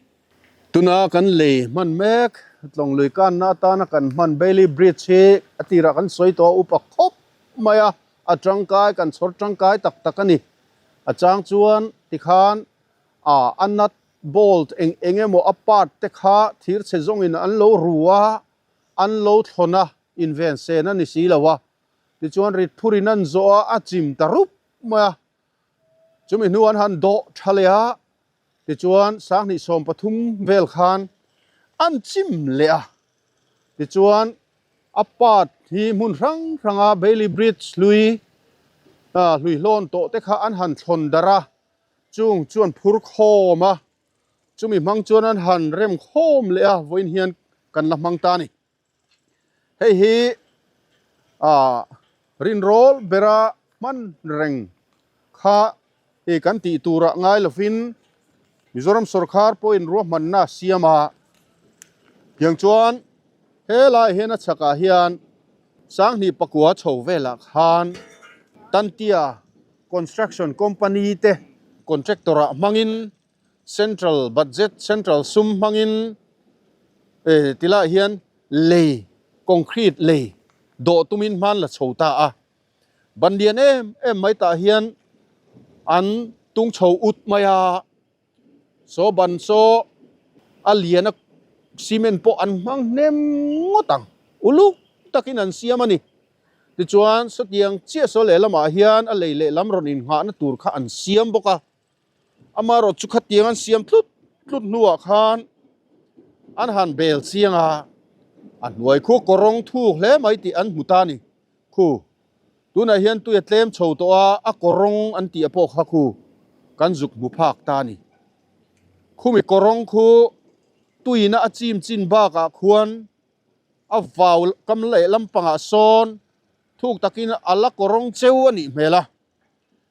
Tuna kan lei hman mek, Tlawng lui kanna atana kan hman Bailey Bridge hi a tirah kan sawi tawh a upa khawp mai a, a tangkai kan chhawr tangkai tak tak a ni. A chang chuan tikhan a a nut bolt eng eng emaw a part te kha thir chhe zawngin an lo ru a, an lo thlawn a, inven sen a ni si lo a. Tichuan rit phurin an zawh a, a chim ta rup mai a. Chumi hnu an han dawh tha leh a, tichuan 2013 vel khan an chim leh a. Tichuan a part hi hmun hrang hranga Bailey Bridge hlui hlui hlawn tawh te kha an han thlawn darh a, chung chu an phur khawm a, chumi hmang chuan an han rem khawm leh a, vawiin hian kan la hmang ta a ni. Hei hi ah rinrawl bera hman reng kha i kan tih turah ngai lovin Mizoram sawrkar pawhin ruahmanna a siam a, tiang chuan helaiah hian a chhakah hian 2009 chho velah khan Tantia Construction Company te contractor ah hmangin Central budget, central sum hmangin eh tilaiah hian lei, concrete lei dawh tumin hman la chho ta a. Ban lian em em mai tah hian an tung chho ut mai a, saw ban saw a lian a cement pawh an hmang hnem ngawt ang, uluk takin an siam a ni. Tichuan sawtiang chiah saw lehlamah hian a lei lehlam rawn innghahna tur kha an siam bawk a. Amaherawh chu khatiang an siam tlut tlut hnuah khan an han bel chiang a, a hnuai khu kawrawng thuk hle mai tih an hmu ta a ni. Khu, tunah hian tui a tlem chho tawh a, a kawrawng an tih a pawh kha khu kan zuk hmu phak ta a ni. Khumi kawrawng khu tuiin a chim chin bakah khuan a vau kam lehlam pangah sawn thuk takin a la kawrawng cheu a nih hmel a.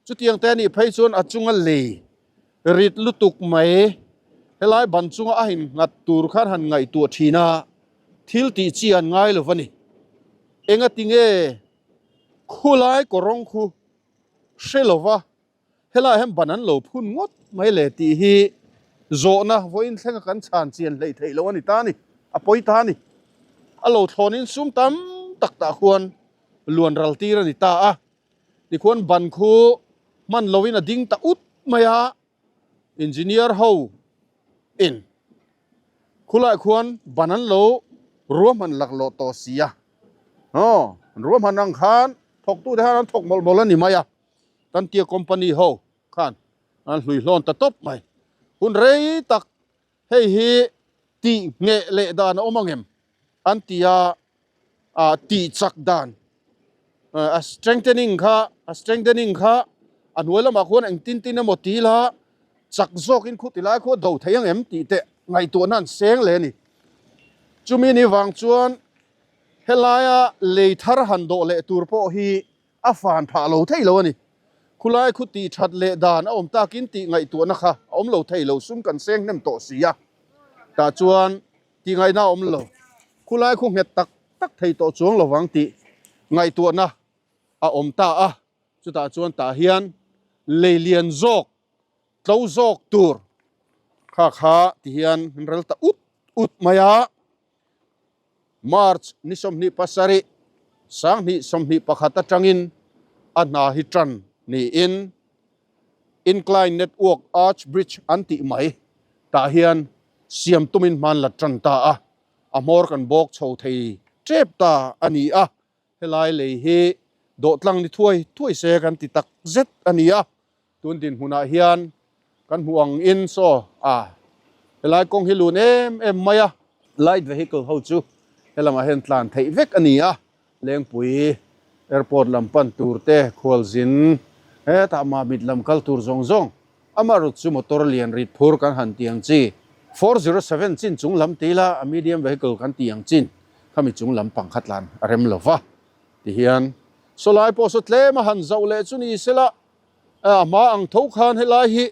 Chutiang te anih phei chuan a chunga lei rit lutuk mai helai ban chunga a innghat tur khan han ngaihtuah thin a, thil tih chi an ngai lo va ni. Enga tinge khulai kawrawng khu hre lo va helai hian ban an lo phun ngawt mai le tih hi zawhna vawiin thlenga kan chhan chian hleih theih loh a ni ta a ni, a pawi ta a ni. A lo thlawnin sum tam tak tah khuan luan ral tir a ni ta a. Tikhuan ban khu hman loin a ding ta ut mai a, engineer ho in khulai khuan ban an lo ruahman laklawh tawh si a, aw an ruahman ang khan thawktu te khan an thawk mawlh mawlh a ni mai a, Tantia company ho khan an hlui hlawn ta tawp mai. Hun rei tak hei hi tih ngheh leh dan a awm ang em? An ti a, ah tih chak dan a strengthening kha a strengthening kha a hnuai lamah khuan eng tin tin emaw ti ila chak zawkin khu ti lai khu a do thei ang em tih teh ngaihtuahna an seng leh a ni. Chumi ni vang chuan helaia lei thar han dawh leh tur pawh hi a fan phah lo thei lo a ni. Khulai khu tih that leh dan a awm takin tih ngaihtuahna kha a awm lo thei lo sum kan seng hnem tawh si a, tah chuan tih ngaihna a awm lo. Khulai khu nghet tak tak thei tawh chuang lo vang tih ngaihtuahna a awm ta a, chutah chuan tah hian lei lian zawk, tlo zawk tur kha kha ti hian an rel ta ut ut mai a. March ni 27, 2021 atangin a hna hi tan niin Incline Network Arch Bridge an tih mai tah hian siam tumin hman la tan ta a, a hmawr kan bawk chho thei tep ta a ni a, helai lei hi dawhtlang ni thuai thuai se kan ti tak zet a ni a. Tun dinhmunah hian kan hmuh ang in saw a helai kawng hi lun em em mai a, light vehicle ho chu helamah hian tlan theih vek a ni a, Lengpui airport lam pan tur te khualzin hetah Mamit lam kal tur zawng zawng amaherawhchu chu motor lian rit phur kan han tih ang chi 407 chin chung lam ti ila a medium vehicle kan tih ang chin khami chung lam pang kha tlan a rem lo va ti hian sawlai pawh saw tlem a han zauh leh chu ni sela. A hma ang tho khan helai hi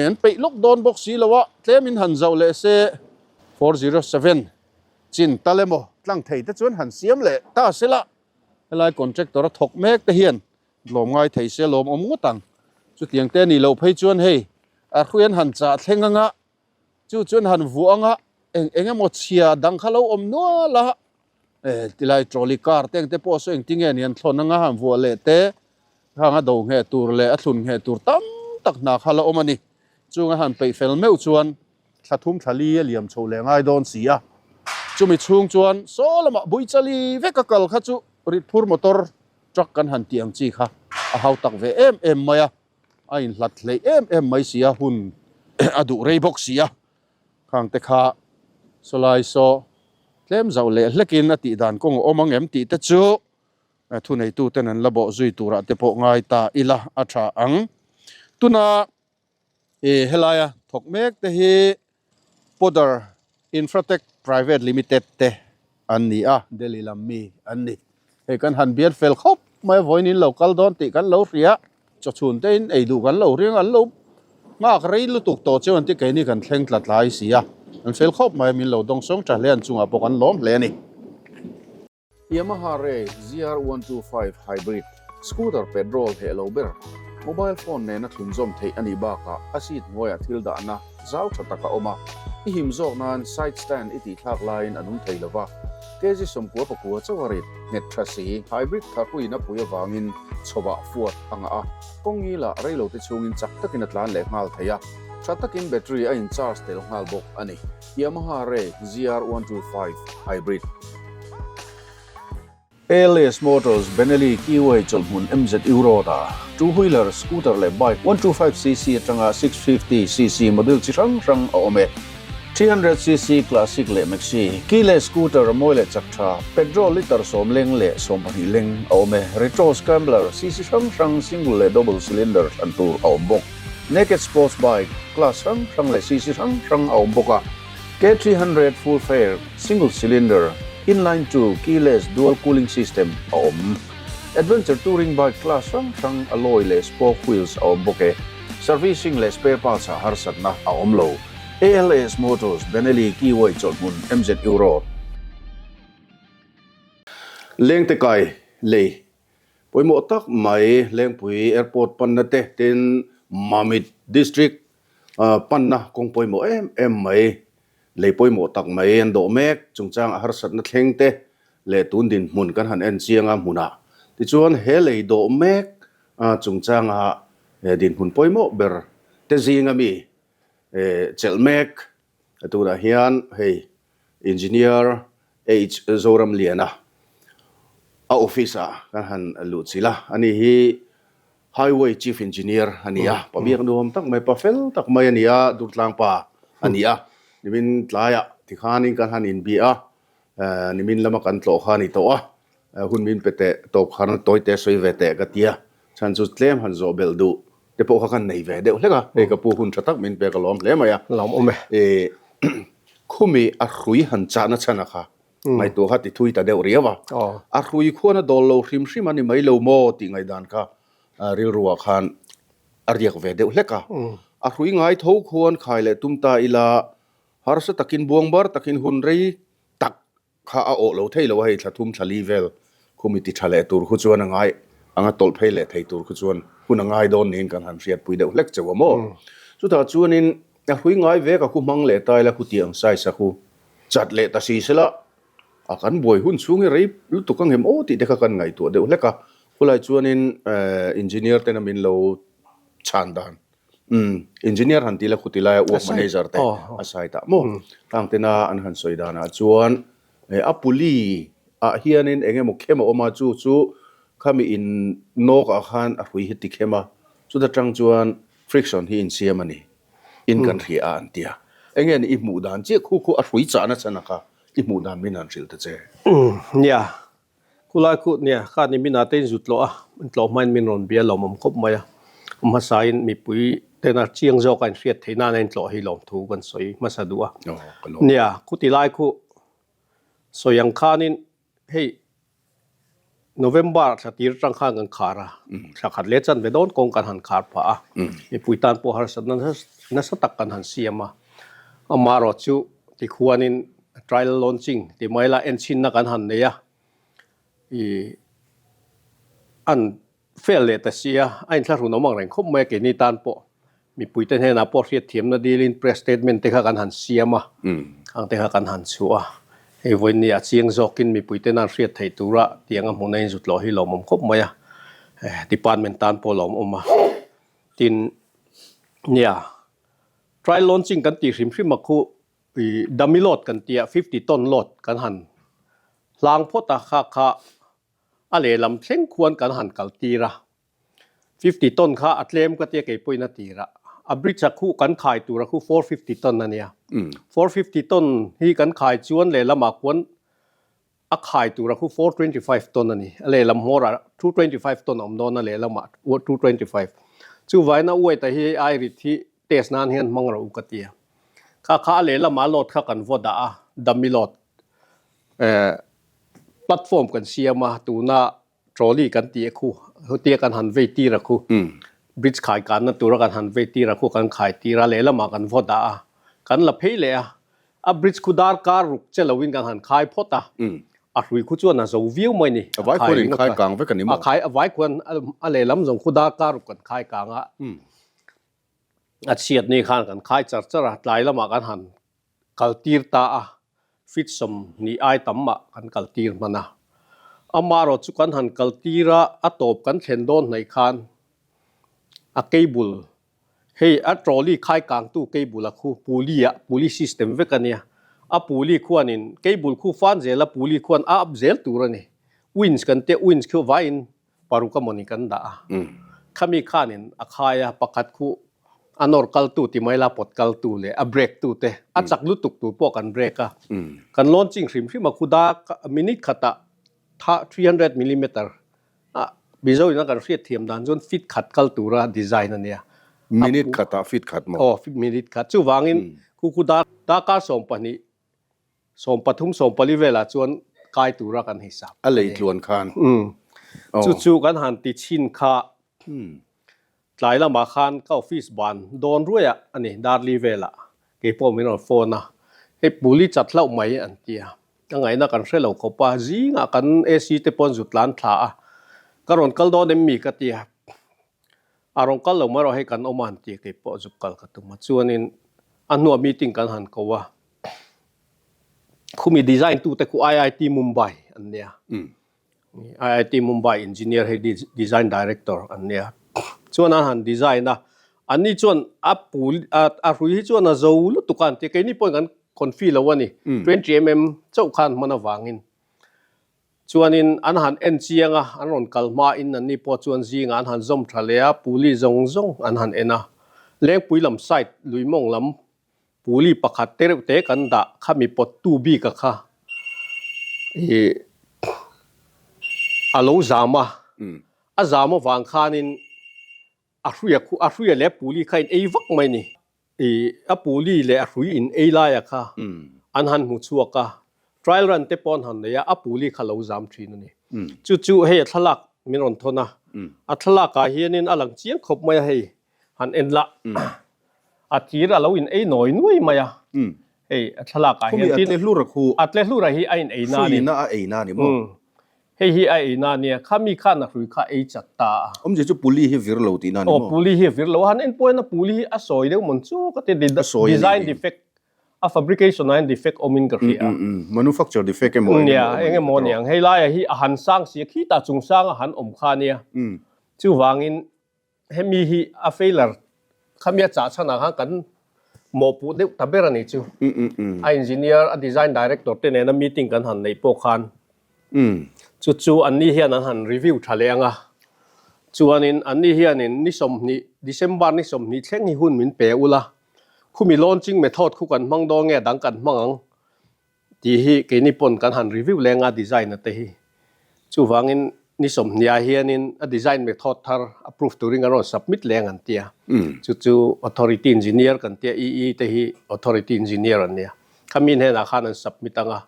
an peih lawk dawn bawk si lo a, tlem in han zauh leh se 407 chin tal emaw tlang thei te chuan han siam leh ta se la, helai contractor a thawk mek te hian tlawm ngai thei se lawm awm ngawt ang. Chutiang te nih loh phei chuan hei a hrui an han chah thleng anga chu chuan han vuah anga eng eng emaw chhia dang kha lo awm nual a, tilai trolley car te ang te pawh saw engtin nge ni an thlawn anga han vuah leh te khang a do ngheh tur leh a thlun ngheh tur tam tak hna kha la awm a ni. Chung a han peih fel meuh chuan thla thum thla li a liam chho leh ngai dawn si a, chumi chhung chuan saw lamah buichali vek a kal kha chu ritphur motor truck kan han tih ang chi kha a hau tak ve em em mai a. A inhlat hleih em em mai si a, hun a duh rei bawk si a, khang te kha sawlai saw tlem zauh leh hlekin a tih dan kawng a awm ang em tih te chu thuneitu ten an la bawh zui turah te pawh ngai ta ila a tha ang. Tuna ih helaia thawk mek te hi Podar Infratech Private Limited te an ni a, Delhi lam mi an ni. Hei kan han bial fel khawp mai a, vawiin in lo kal dawn tih kan lo hria, chawchhun te in ei duh kan lo ring, an lo nghak rei lutuk tawh cheu an ti keini kan thleng tla tlai si a, an fel khawp mai a, min lo dawng sawng tha hle an chungah pawh kan lawm hle a ni. Yamaha Ray ZR125 Hybrid scooter petrol heh lo ber, mobile phone nena thlunzawm theih a nih bakah a seat hnuaiah thil dahna zau tha tak a awm a, i him zawk nan side stand i tihthlak laiin a nung thei lo va. Kg 99 chauh a rit nghet tha si, hybrid tharpuiin a pui avangin chhovah fuat a ngah a, kawng ngilah reilote chhungin chak takin a tlan leh nghal thei a, tha takin battery a in charge tel nghal bawk a ni. Yamaha Ray ZR125 Hybrid. ALS Motors Benelli Keyway chawlhhmun MZU Road ah two wheeler, scooter leh bike 125cc atanga 650cc model chi hrang hrang a awm e. 300cc Classic leh Maxi, keyless scooter a mawi leh chak tha, petrol litre sawm leng leh 12 leng a awm e. Retro Scrambler cc hrang hrang single leh double cylinder thlan tur a awm bawk. Naked Sports Bike class hrang hrang leh cc hrang hrang a awm bawk a, K300 Full Fare, Single Cylinder, Inline 2, Keyless Dual Cooling System a awm. Adventure Touring Bike class hrang hrang alloy leh spoke wheels a awm bawk e. Servicing leh spare parts ah harsatna a awm lo. ALS Motors, Benelli, Keyway chawlhhmun, MZU Road. Lengte kai lei Pawimawh tak mai Lengpui Airport panna te tin Mamit District panna kawng pawimawh em em mai, lei pawimawh tak mai an dawh mek chungchang a harsatna thleng te leh tun dinhmun kan han en chiang a hmunah. Tichuan he lei dawh mek chungchanga dinhmun pawimawh ber te zinga mi chelh mek tunah hian hei Engineer H Zoramliana a office ah kan han luh chilh a, ani hi Highway Chief Engineer a ni a, pa biak nuam tak mai, pa fel tak mai a ni a, Durtlang pa a ni a, nimin tlaiah tikhanin kan han inbia a, nimin lama kan tlawh kha a ni tawh a, hun min pe teh tawp khan tawi te sawi ve teh ka ti a, chhan chu tlem han zawh belh duh te pawh kha kan nei ve deuh hlek a, hei ka pu hun tha tak min pek a lawm hle mai a. Lawm awm e. Khumi a hrui han chahna chhan a kha ngaihtuah kha ti thui ta deuh riau a, a hrui khuan a dawl lo hrim hrim a ni mai lo maw tih ngaihdan kha rilruah khan a riak ve deuh hlek a. A hrui ngai tho khuan khai leh tum ta ila harsa takin buang bar takin hun rei tak Kha a awh lo thei lo a, hei thla thum thla li vel khumi ti tha leh tur khu chuan a ngai anga tawlh phei leh thei tur khu chuan hun a ngai dawn niin kan han hriatpui deuh hlek chauh a maw. Chutah chuanin a hrui ngai vek a khu hmang leh ta ila khu tih ang size a khu chat leh ta si sela a kan buai hun chhung hi rei lutuk ang em aw tih te kha kan ngaihtuah deuh hlek a, khulai chuanin engineer tena min lo chhan dan Umm, engineer han ti la khuti laia work manager te a site ah maw? Tlang tena an han sawi danah chuan a puli ah hianin eng emaw khem a awm a, chu chu khami in nawk ah khan a hrui hi ti khem a, chuta tang chuan friction hi insiam a ni in kan hria a an ti a. Enge ni i hmuh dan chiah khu khu a hrui chahna chhan a kha i hmuh dan min han hrilh ta che. Umm, nia. Khulai khu nia kha ni min ate in zut tlawh a, in tlawh hmain min rawn bia lawmawm khawp mai a, hmasain mipui tena chiang zawka in hriat theih nana in tlawh hi lawmthu kan sawi hmasa duh a. Nia, khuti lai khu sawi ang khanin hei November thla tir atang khan kan khar a, thla khat leh chan ve dawn kawng kan han khar phah a, mipui tan pawh harsatna nasa tak kan han siam a. Amaherawhchu tikhuanin trial launching ti mai la enchhinna kan han nei a, ih an Fel leh ta sia, a inthlahrun awm ang reng khawp mai a keini tan pawh. Mipuite hnenah pawh hriatthiamna dilin press statement te kha kan han siam a, ang te kha kan han chhuah a. Hei vawiin a chiang zawkin mipuite nan hriat theih tura tiang a hmuna inzut loh hi lawmawm khawp mai a, department tan pawh lawmawm a. Tin, nia, trial launching kan tih hrim hrim a khu dummy load kan tia, 50 ton load kan han hlang phawt a, kha kha A lehlam thleng khuan kan han kal tir a, 50 ton kha a tlem ka tia kei pawhin a tir a, a bridge a khuh kan khai tur a khu 450 ton a nia. 450 ton hi kan khai chuan lehlamah khuan a khai tur a khu 425 ton a ni. A lehlam hmawrah 225 ton a awm dawn a lehlamah 225. Chuvangin a uaita hi hei ai rit hi test nan hian hmang rawh u ka tia. Kha kha a lehlamah load kha kan vaw dah a, dummy load. Eh platform kan siam a, tuna trolley kan tih a khu, hetia kan han vei tir a khu, bridge khai kanna tura kan han vei tir a khu kan khai tir a, lehlamah kan vaw dah a, kan la phei leh a, a bridge khu darkar ruk che loin kan han khai phawt a, a hrui khu chuan a zo viau mai ni. A vai khuan in khai kang vek a ni maw? A khai, a vai khuan a lehlam zawng khu darkar ruk kan khai kang a, a chhiat ni khan kan khai char char a, tlai lamah kan han kal tir ta a, feet 20 ai tam mah kan kal tir hman a. Amaherawh chu kan han kal tir a, a tawp kan thlen dawn hnaih khan a cable, hei a trolley khai kangtu cable a khu pulley ah, pulley system vek a nia, a pulley khuanin cable khu fan zel a pulley khuan a up zel tur a ni. Winch kan tia, winch khu vaiin paruk a mawni kan dah a, khami khanin a khai a, pakhat khu a nawr kaltu ti mai la pawt kaltu leh a brake tu te a chak lutuk tur pawh kan brake a, kan launching hrim hrim a khu dak minute khatah tha 300 millimeter a Mizo in a kan hriat thiam dan chuan feet khat kal tura design a nia. Minute khatah feet khat maw? Aw minute khat chuvangin khu khu dar darkar 12 13 14 velah chuan kai tura kan hisap. A lei tluan khan. Umm. Chu chu kan han ti chhin kha tlai lamah khan ka office ban dawn ruaiah a ni Darli velah kei pawh min rawn phone a, hei puli chat hlauh mai an ti a, ka ngaihna kan hre lo khawp a, zingah kan AC te pawn zut tlan thla a, ka rawn kal dawn em mi ka ti a. A rawn kal lo mai erawh hei kan awm a han ti kei pawh zuk kal ka tum a chuanin a hnuah meeting kan han ko a khumi design tu te khu IIT Mumbai an nia IIT Mumbai engineer hei design director an nia chuan an han design a anni chuan a pul a hrui hi chuan a zo lutuk a an ti keini pawhin kan confi lo a ni 20 mm chauh khan hman avangin Chuanin an han en chiang a, an rawn kal hmain anni pawh chuan zingah an han zawm tha leh a, puli zawng zawng an han en a. Lengpui lam side, Luimawng lam puli pakhat te reuh te kan dah kha mi pawttu bika kha ih a lo zam a, a zam avang khanin A hruia khu, a hruia leh a puli kha in ei vak mai ni. I a puli leh a hrui in ei laia kha an han hmu chhuak a, trial run te pawh an han nei a, a puli kha lo zam thin a ni. Chu chu hei a thlalak min rawn thawn a, a thlalak ah hianin a lang chiang khawp mai a hei han en lah a thir a lo in ei nawi nuai mai a, hei a thlalak ah hian tin a tle hlur a khu a tle hlur a hi a in ei na a ni. Hruiin a ei na a ni maw? Hei hi a ei na nia, kha mi khan a hrui kha ei chat ta a. Awmzia chu puli hi vir lo tihna a ni maw? Aw, puli hi a vir lo a, han en pawhin a puli hi a sawi deuh mawn chu ka ti, design defect, a fabrication ah hian defect awmin ka hria. Manufacture defect emaw eng emaw awm a ni. Eng emaw aniang, hei laia hi a han sang si a, khitah chung sanga han awm kha nia. Chuvangin Hemi hi a failure khami a chah chhanah khan kan mawhpuh deuh ta ber a ni chu. A engineer, a design director te nena meeting kan han neih pawh khan chu chu anni hian an han review tha leh ang a. Chuanin anni hianin ni 20, December ni 20 thleng hi hun min pe ula, khumi launching method khu kan hmang dawn nge dang kan hmang ang Tih hi keini pawn kan han review leng a design a te hi. Chuvangin ni 20 ah hianin a design method thar approve turin kan rawn submit leng an tia. Chu chu authority engineer kan tia EE te hi authority engineer an nia. Khami hnenah khan an submit ang a.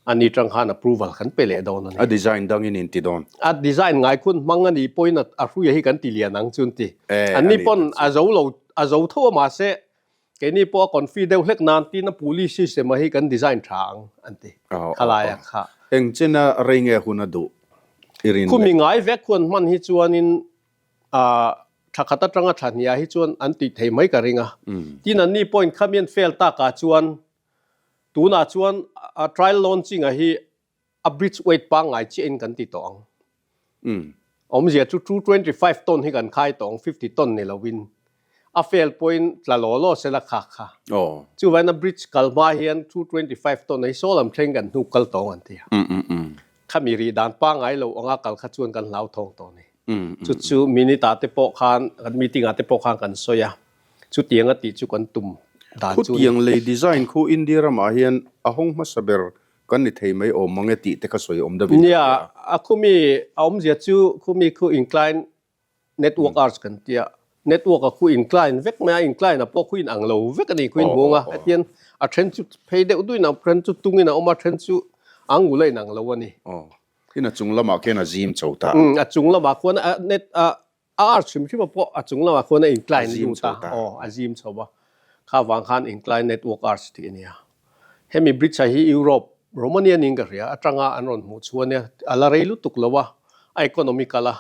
Ani tang khan approval kan pe leh dawn a ni. A design dangin in ti dawn. A design ngai khun hmang a nih pawhin a hruia hi kan ti lian ang chu an ti. Anni pawn a zo lo, a zo tho a mahse keini pawh a confi deuh hlek nan tin a pulley system a hi kan design tha ang an ti. Khalaia kha. Eng chena rei nge hun a duh i rin le? Khumi ngai vek huan hman hi chuanin thla khat atanga thla hniah hi chuan an tih thei mai ka ring a. Tin anni pawhin khami an fail takah chuan Tunah chuan a trial launching a hi a bridge weight pangngai chiah in kan ti tawh ang. Awmzia chu 225 ton hi kan khai tawh ang, 50 ton ni lo in. A fail pawhin tla law law sela kha kha. Chuvangin a bridge kal hma hian 225 ton a hi saw lam thleng kan hnuk kal tawh ang an ti a. Khami rih dan pangngai lo anga kal kha chuan kan hlauthawng tawh a ni. Chu chu minute ah te pawh khan, kan meeting ah te pawh khan kan sawi a. Chutiang a tih chu kan tum dan chu ni. Khutiang lei design khu India ramah hian a hawng hmasa ber kan ni thei mai awm mang e tih te kha sawi awm deuh in a hria. Nia, a khumi a awmzia chu khumi khu incline network arch kan tia. Network a khu incline vek mai a, incline a pawh khu in ang lo vek a ni khu in hmung a. Hetian a then chu phei deuh duhin a then chu tungin a awm a, then chu angul a in ang lo a ni. Aw, tin a chung lamah khian a zim chho ta. A chung lamah khuan a net a A arch hrim hrim a pawh a chung lamah khuan a incline lut a, aw a zim chho a, kha vang khan incline network arch tih a nia. Hemi bridge ah hi Europe, Romania niin ka hria, atanga an rawn hmuh chu a nia, a la rei lutuk lo a, a economical a,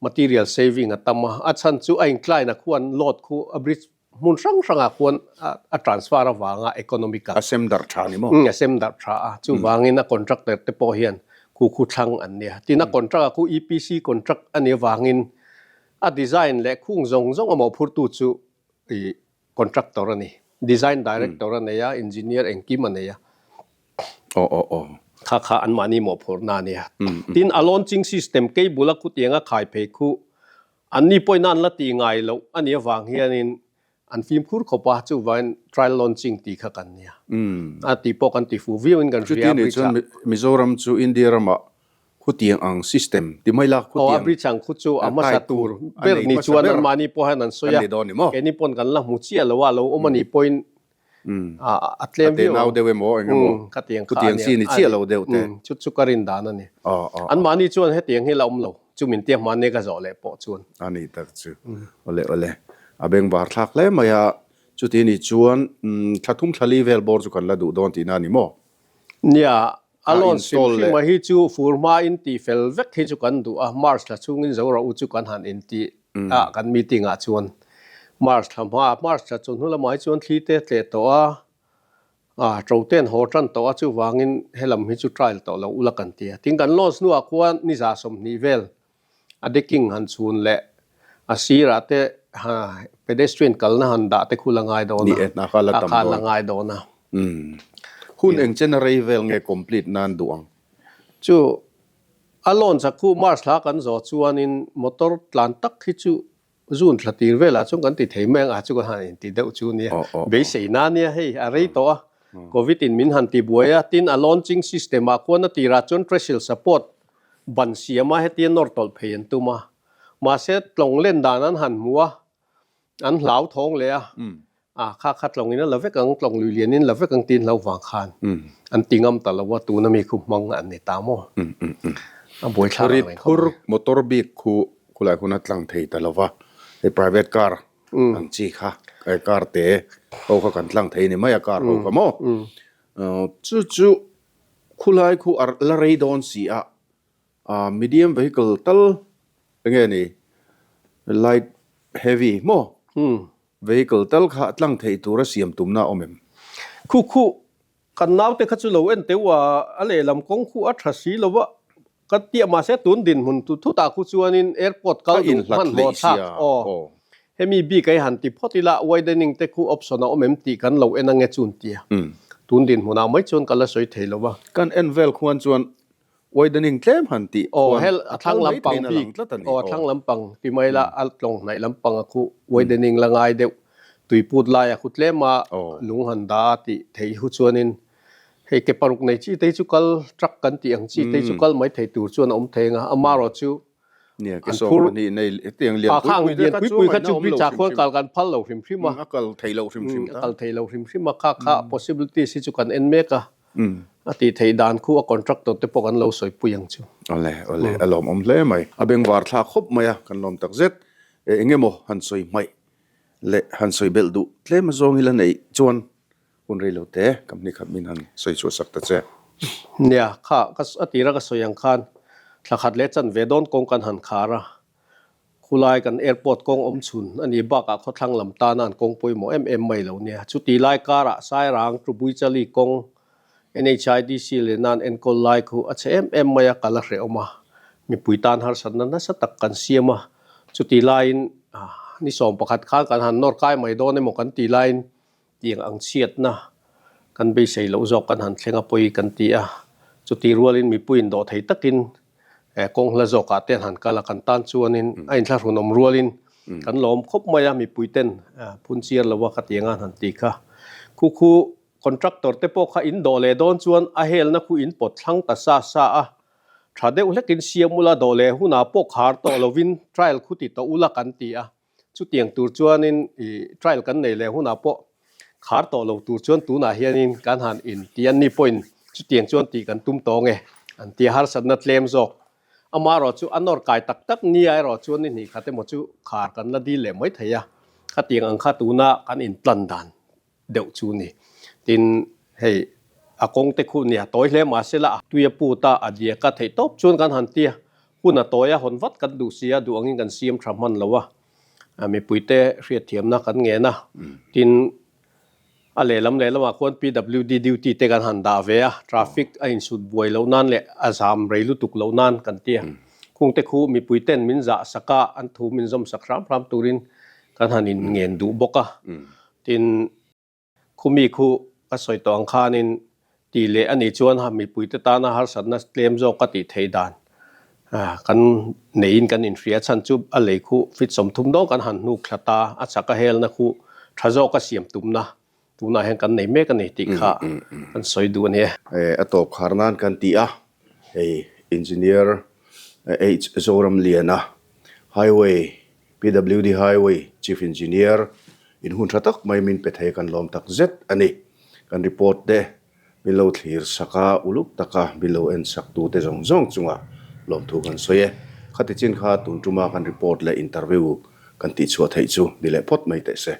material saving a tam a, a chhan chu a incline a khuan load khu a bridge Hmun hrang hrangah khuan a transfer avanga economic a. A sem darh tha ni maw? Umm a sem darh tha a, chuvangin a contractor te pawh hian khu khu thlang an nia. Tin a contract ah khu EPC contract a nih avangin a design leh khung zawng zawng a mawhphurtu chu i contractor a ni. Design director a nei a, engineer engkim a nei a. Aw aw aw. Kha kha anmahni mawhphurhna a nia. Tin a launching system cable a khutiang a khai phei khu Anni pawhin an la tih ngai loh a nih avang hianin an fimkhur khawp a, chuvangin trial launching tih kha kan nia. A tih pawh kan ti fuh viauin kan hria a bridge ah. Chuti nih chuan Mizoram chu India ramah khutiang ang system ti mai la, khutiang. Aw, a bridge ang khu chu a hmasa tur ber ni chuan anmahni pawh hian an sawi a, keini pawn kan la hmu chiah lo a, lo awm a nih pawhin A tlem viau. A tenau deuh emaw eng emaw. Khatiang kha a nia. Khutiang chi ni chiah lo deuh te. Chu chu ka rin dan a ni. Anmahni chuan hetiang hi la awm lo. Chu min tia hmanni ka zawh leh pawh chuan. A ni tak chu. Awle awle. A bengvar thlak hle mai a. Chuti ni chuan thla thum thla li vel bawr chu kan la duh dawn tihna a ni maw? Nia, a lawn hrim hrim a hi chu fur hma in tih fel vek hi chu kan duh a. March thla chhungin Zoraw u chu kan han intih a kan meeting ah chuan March thla hma March thla chawhnu lamah hi chuan thli te tleh tawh a ah to te an haw tan tawh a chuvangin helam hi chu trial tawh lo ula kan ti a tin kan launch hnuah khuan ni za 20 vel a decking han chhun leh a sirah te ha pedestrian kalna han dah te khu la ngai dawn a a kha la ngai dawn a. Hun eng chen a rei vel nge complete nan duh ang? Chu A launch a khu March thla kan zawh chuanin motor tlan tak hi chu June thla tir velah chuan kan ti thei mai ang a chu kan han inti deuh chu nia. Beiseina nia hei a rei tawh a, Covid in min han ti buai a, tin a launching system ah khuan a tirah chuan trestle support ban siam a hetia nawr tawlh phei an tum a, mahse tlawng len dan an han hmu a, An hlau thawng leh a, a kha kha tlawngin a la vek ang, tlawng lui lianin la vek ang tiin hlau vang khan an ti ngam ta lo a, tuna mi khu hmang an ni ta maw? A buaithlak ang reng khawp mai. Phur motor bik khu khulai hun a tlang thei ta lo va, hei private car ang chi kha, car te ho kha kan tlang thei ni mai a car ho kha maw? Chu chu khulai khu a la rei dawn si a, Medium vehicle tal enge ni light heavy maw vehicle tal kha tlang theih tura siam tumna a awm em? Khu khu kan naute kha chu lo en teuh a, a lehlam kawng khu a tha si lo a, ka tia mahse tun dinhmun tu thutah khu chuanin airport kal duh hmanhmawh thlak aw Hemi bik ai han ti phawt ila widening te khu option a awm em tih kan lo en ange chun tia tun dinhmunah mai chuan ka la sawi thei lo a. Kan en vel khuan chuan Widening tlem han tih khuan a thal mai theiin a lang tlat a ni. Aw, a thlang lampang ti mai la, a tlawng hnaih lampang a khu widening la ngai deuh, tuiput lai a khu tlem a lung han da a tih theih hu chuanin hei ke paruk nei chi te hi chu kal truck kan tih ang chi te hi chu kal mai thei tur chuan a awm thei ang a, amarawh chu an phur a khang lian pui pui kha chu bridge ah khuan kal kan phal lo hrim hrim a, a kal thei lo hrim hrim a kal thei lo hrim hrim a, kha kha possibilities hi chu kan en mek a. A tih theih dan khu a contractor te pawh kan lo sawipui ang chu. Awle, awle, a lawmawm hle mai. A bengvar thlak khawp mai a, kan lawm tak zet. Eng emaw han sawi hmaih leh han sawi belh duh tlem a zawng ila neih chuan hun rei lo te company khat min han sawi chhuah sak ta che. Nia, kha ka a tira ka sawi ang khan thla khat leh chan ve dawn kawng kan han khar a, Khulai kan airport kawng awm chhun a nih bakah khawthlang lam tana an kawng pawimawh em em mai lo nia. Chuti lai karah Sairang Tubuichali kawng NHIDC leh nan enkawl lai khu a chhe em em mai a, kal a hrehawm a, mipui tan harsatna nasa tak kan siam a. Chuti laiin ni 11 khan kan han nawr kai mai dawn emaw kan ti laiin tiang ang chhiatna kan beisei loh zawk kan han thleng a pawi kan ti a, chuti rualin mipuiin dawh thei takin kawng hla zawkah te an han kal a, kan tan chuanin a inthlahrunawm rualin kan lawm khawp mai a, mipuiten phun chiar lo a ka tiang a an han ti kha. Khu khu contractor te pawh kha in dawh leh dawn chuan a helna khu in pawt thlang ta sa sa a, tha deuh hlekin siam ula dawh leh hunah pawh khar tawh lovin trial khu ti tawh ula kan ti a. Chutiang tur chuanin i trial kan nei leh hunah pawh khar tawh lo tur chuan tunah hianin kan han inti a, ni pawhin chutiang chuan tih kan tum tawng e an ti a, harsatna tlem zawk. Amaherawh chu a nawr kai tak tak nia erawh chuan ni hnih khat emaw chu khar kan la dil leh mai thei a, khatiang ang kha tuna kan inplan dan deuh chu ni. Tin, hei a kawng te khu nia tawi hle mah sela a tui a put a, a diak a, theih tawp chuan kan han ti a, hun a tawi a, hawn vat kan duh si a, duh angin kan siam tha hman lo a, mipuite hriatthiamna kan ngen a. Tin, a lehlam lehlamah khuan PWD duty te kan han dah ve a, traffic a insut buai loh nan leh a zam rei lutuk loh nan kan ti a. Khung te khu mipuiten min zah sak a, an thu min zawm sak hram hram turin kan han inngen duh bawk a. Tin, khumi khu ka sawi tawh ang khanin tih leh a nih chuan mipuite tana harsatna tlem zawk ka tih theih dan kan neiin kan inhria chhan chu a lei khu fit 30 dawn kan han hnuk thla ta, a chak a helna khu tha zawka siam tumna tunah hian kan nei mek a ni tih kha kan sawi duh a ni e. A tawp khar nan kan ti a, hei Engineer H Zoramliana Highway PWD Highway Chief Engineer in hun tha tak mai min pe thei kan lawm tak zet a ni. Kan report te min lo thlir sak a, uluk taka min lo en sak tu te zawng zawng chungah lawmthu kan sawi e. Khati chin kha tun tuma kan report leh interview kan tihchhuah theih chu ni leh phawt mai teh se.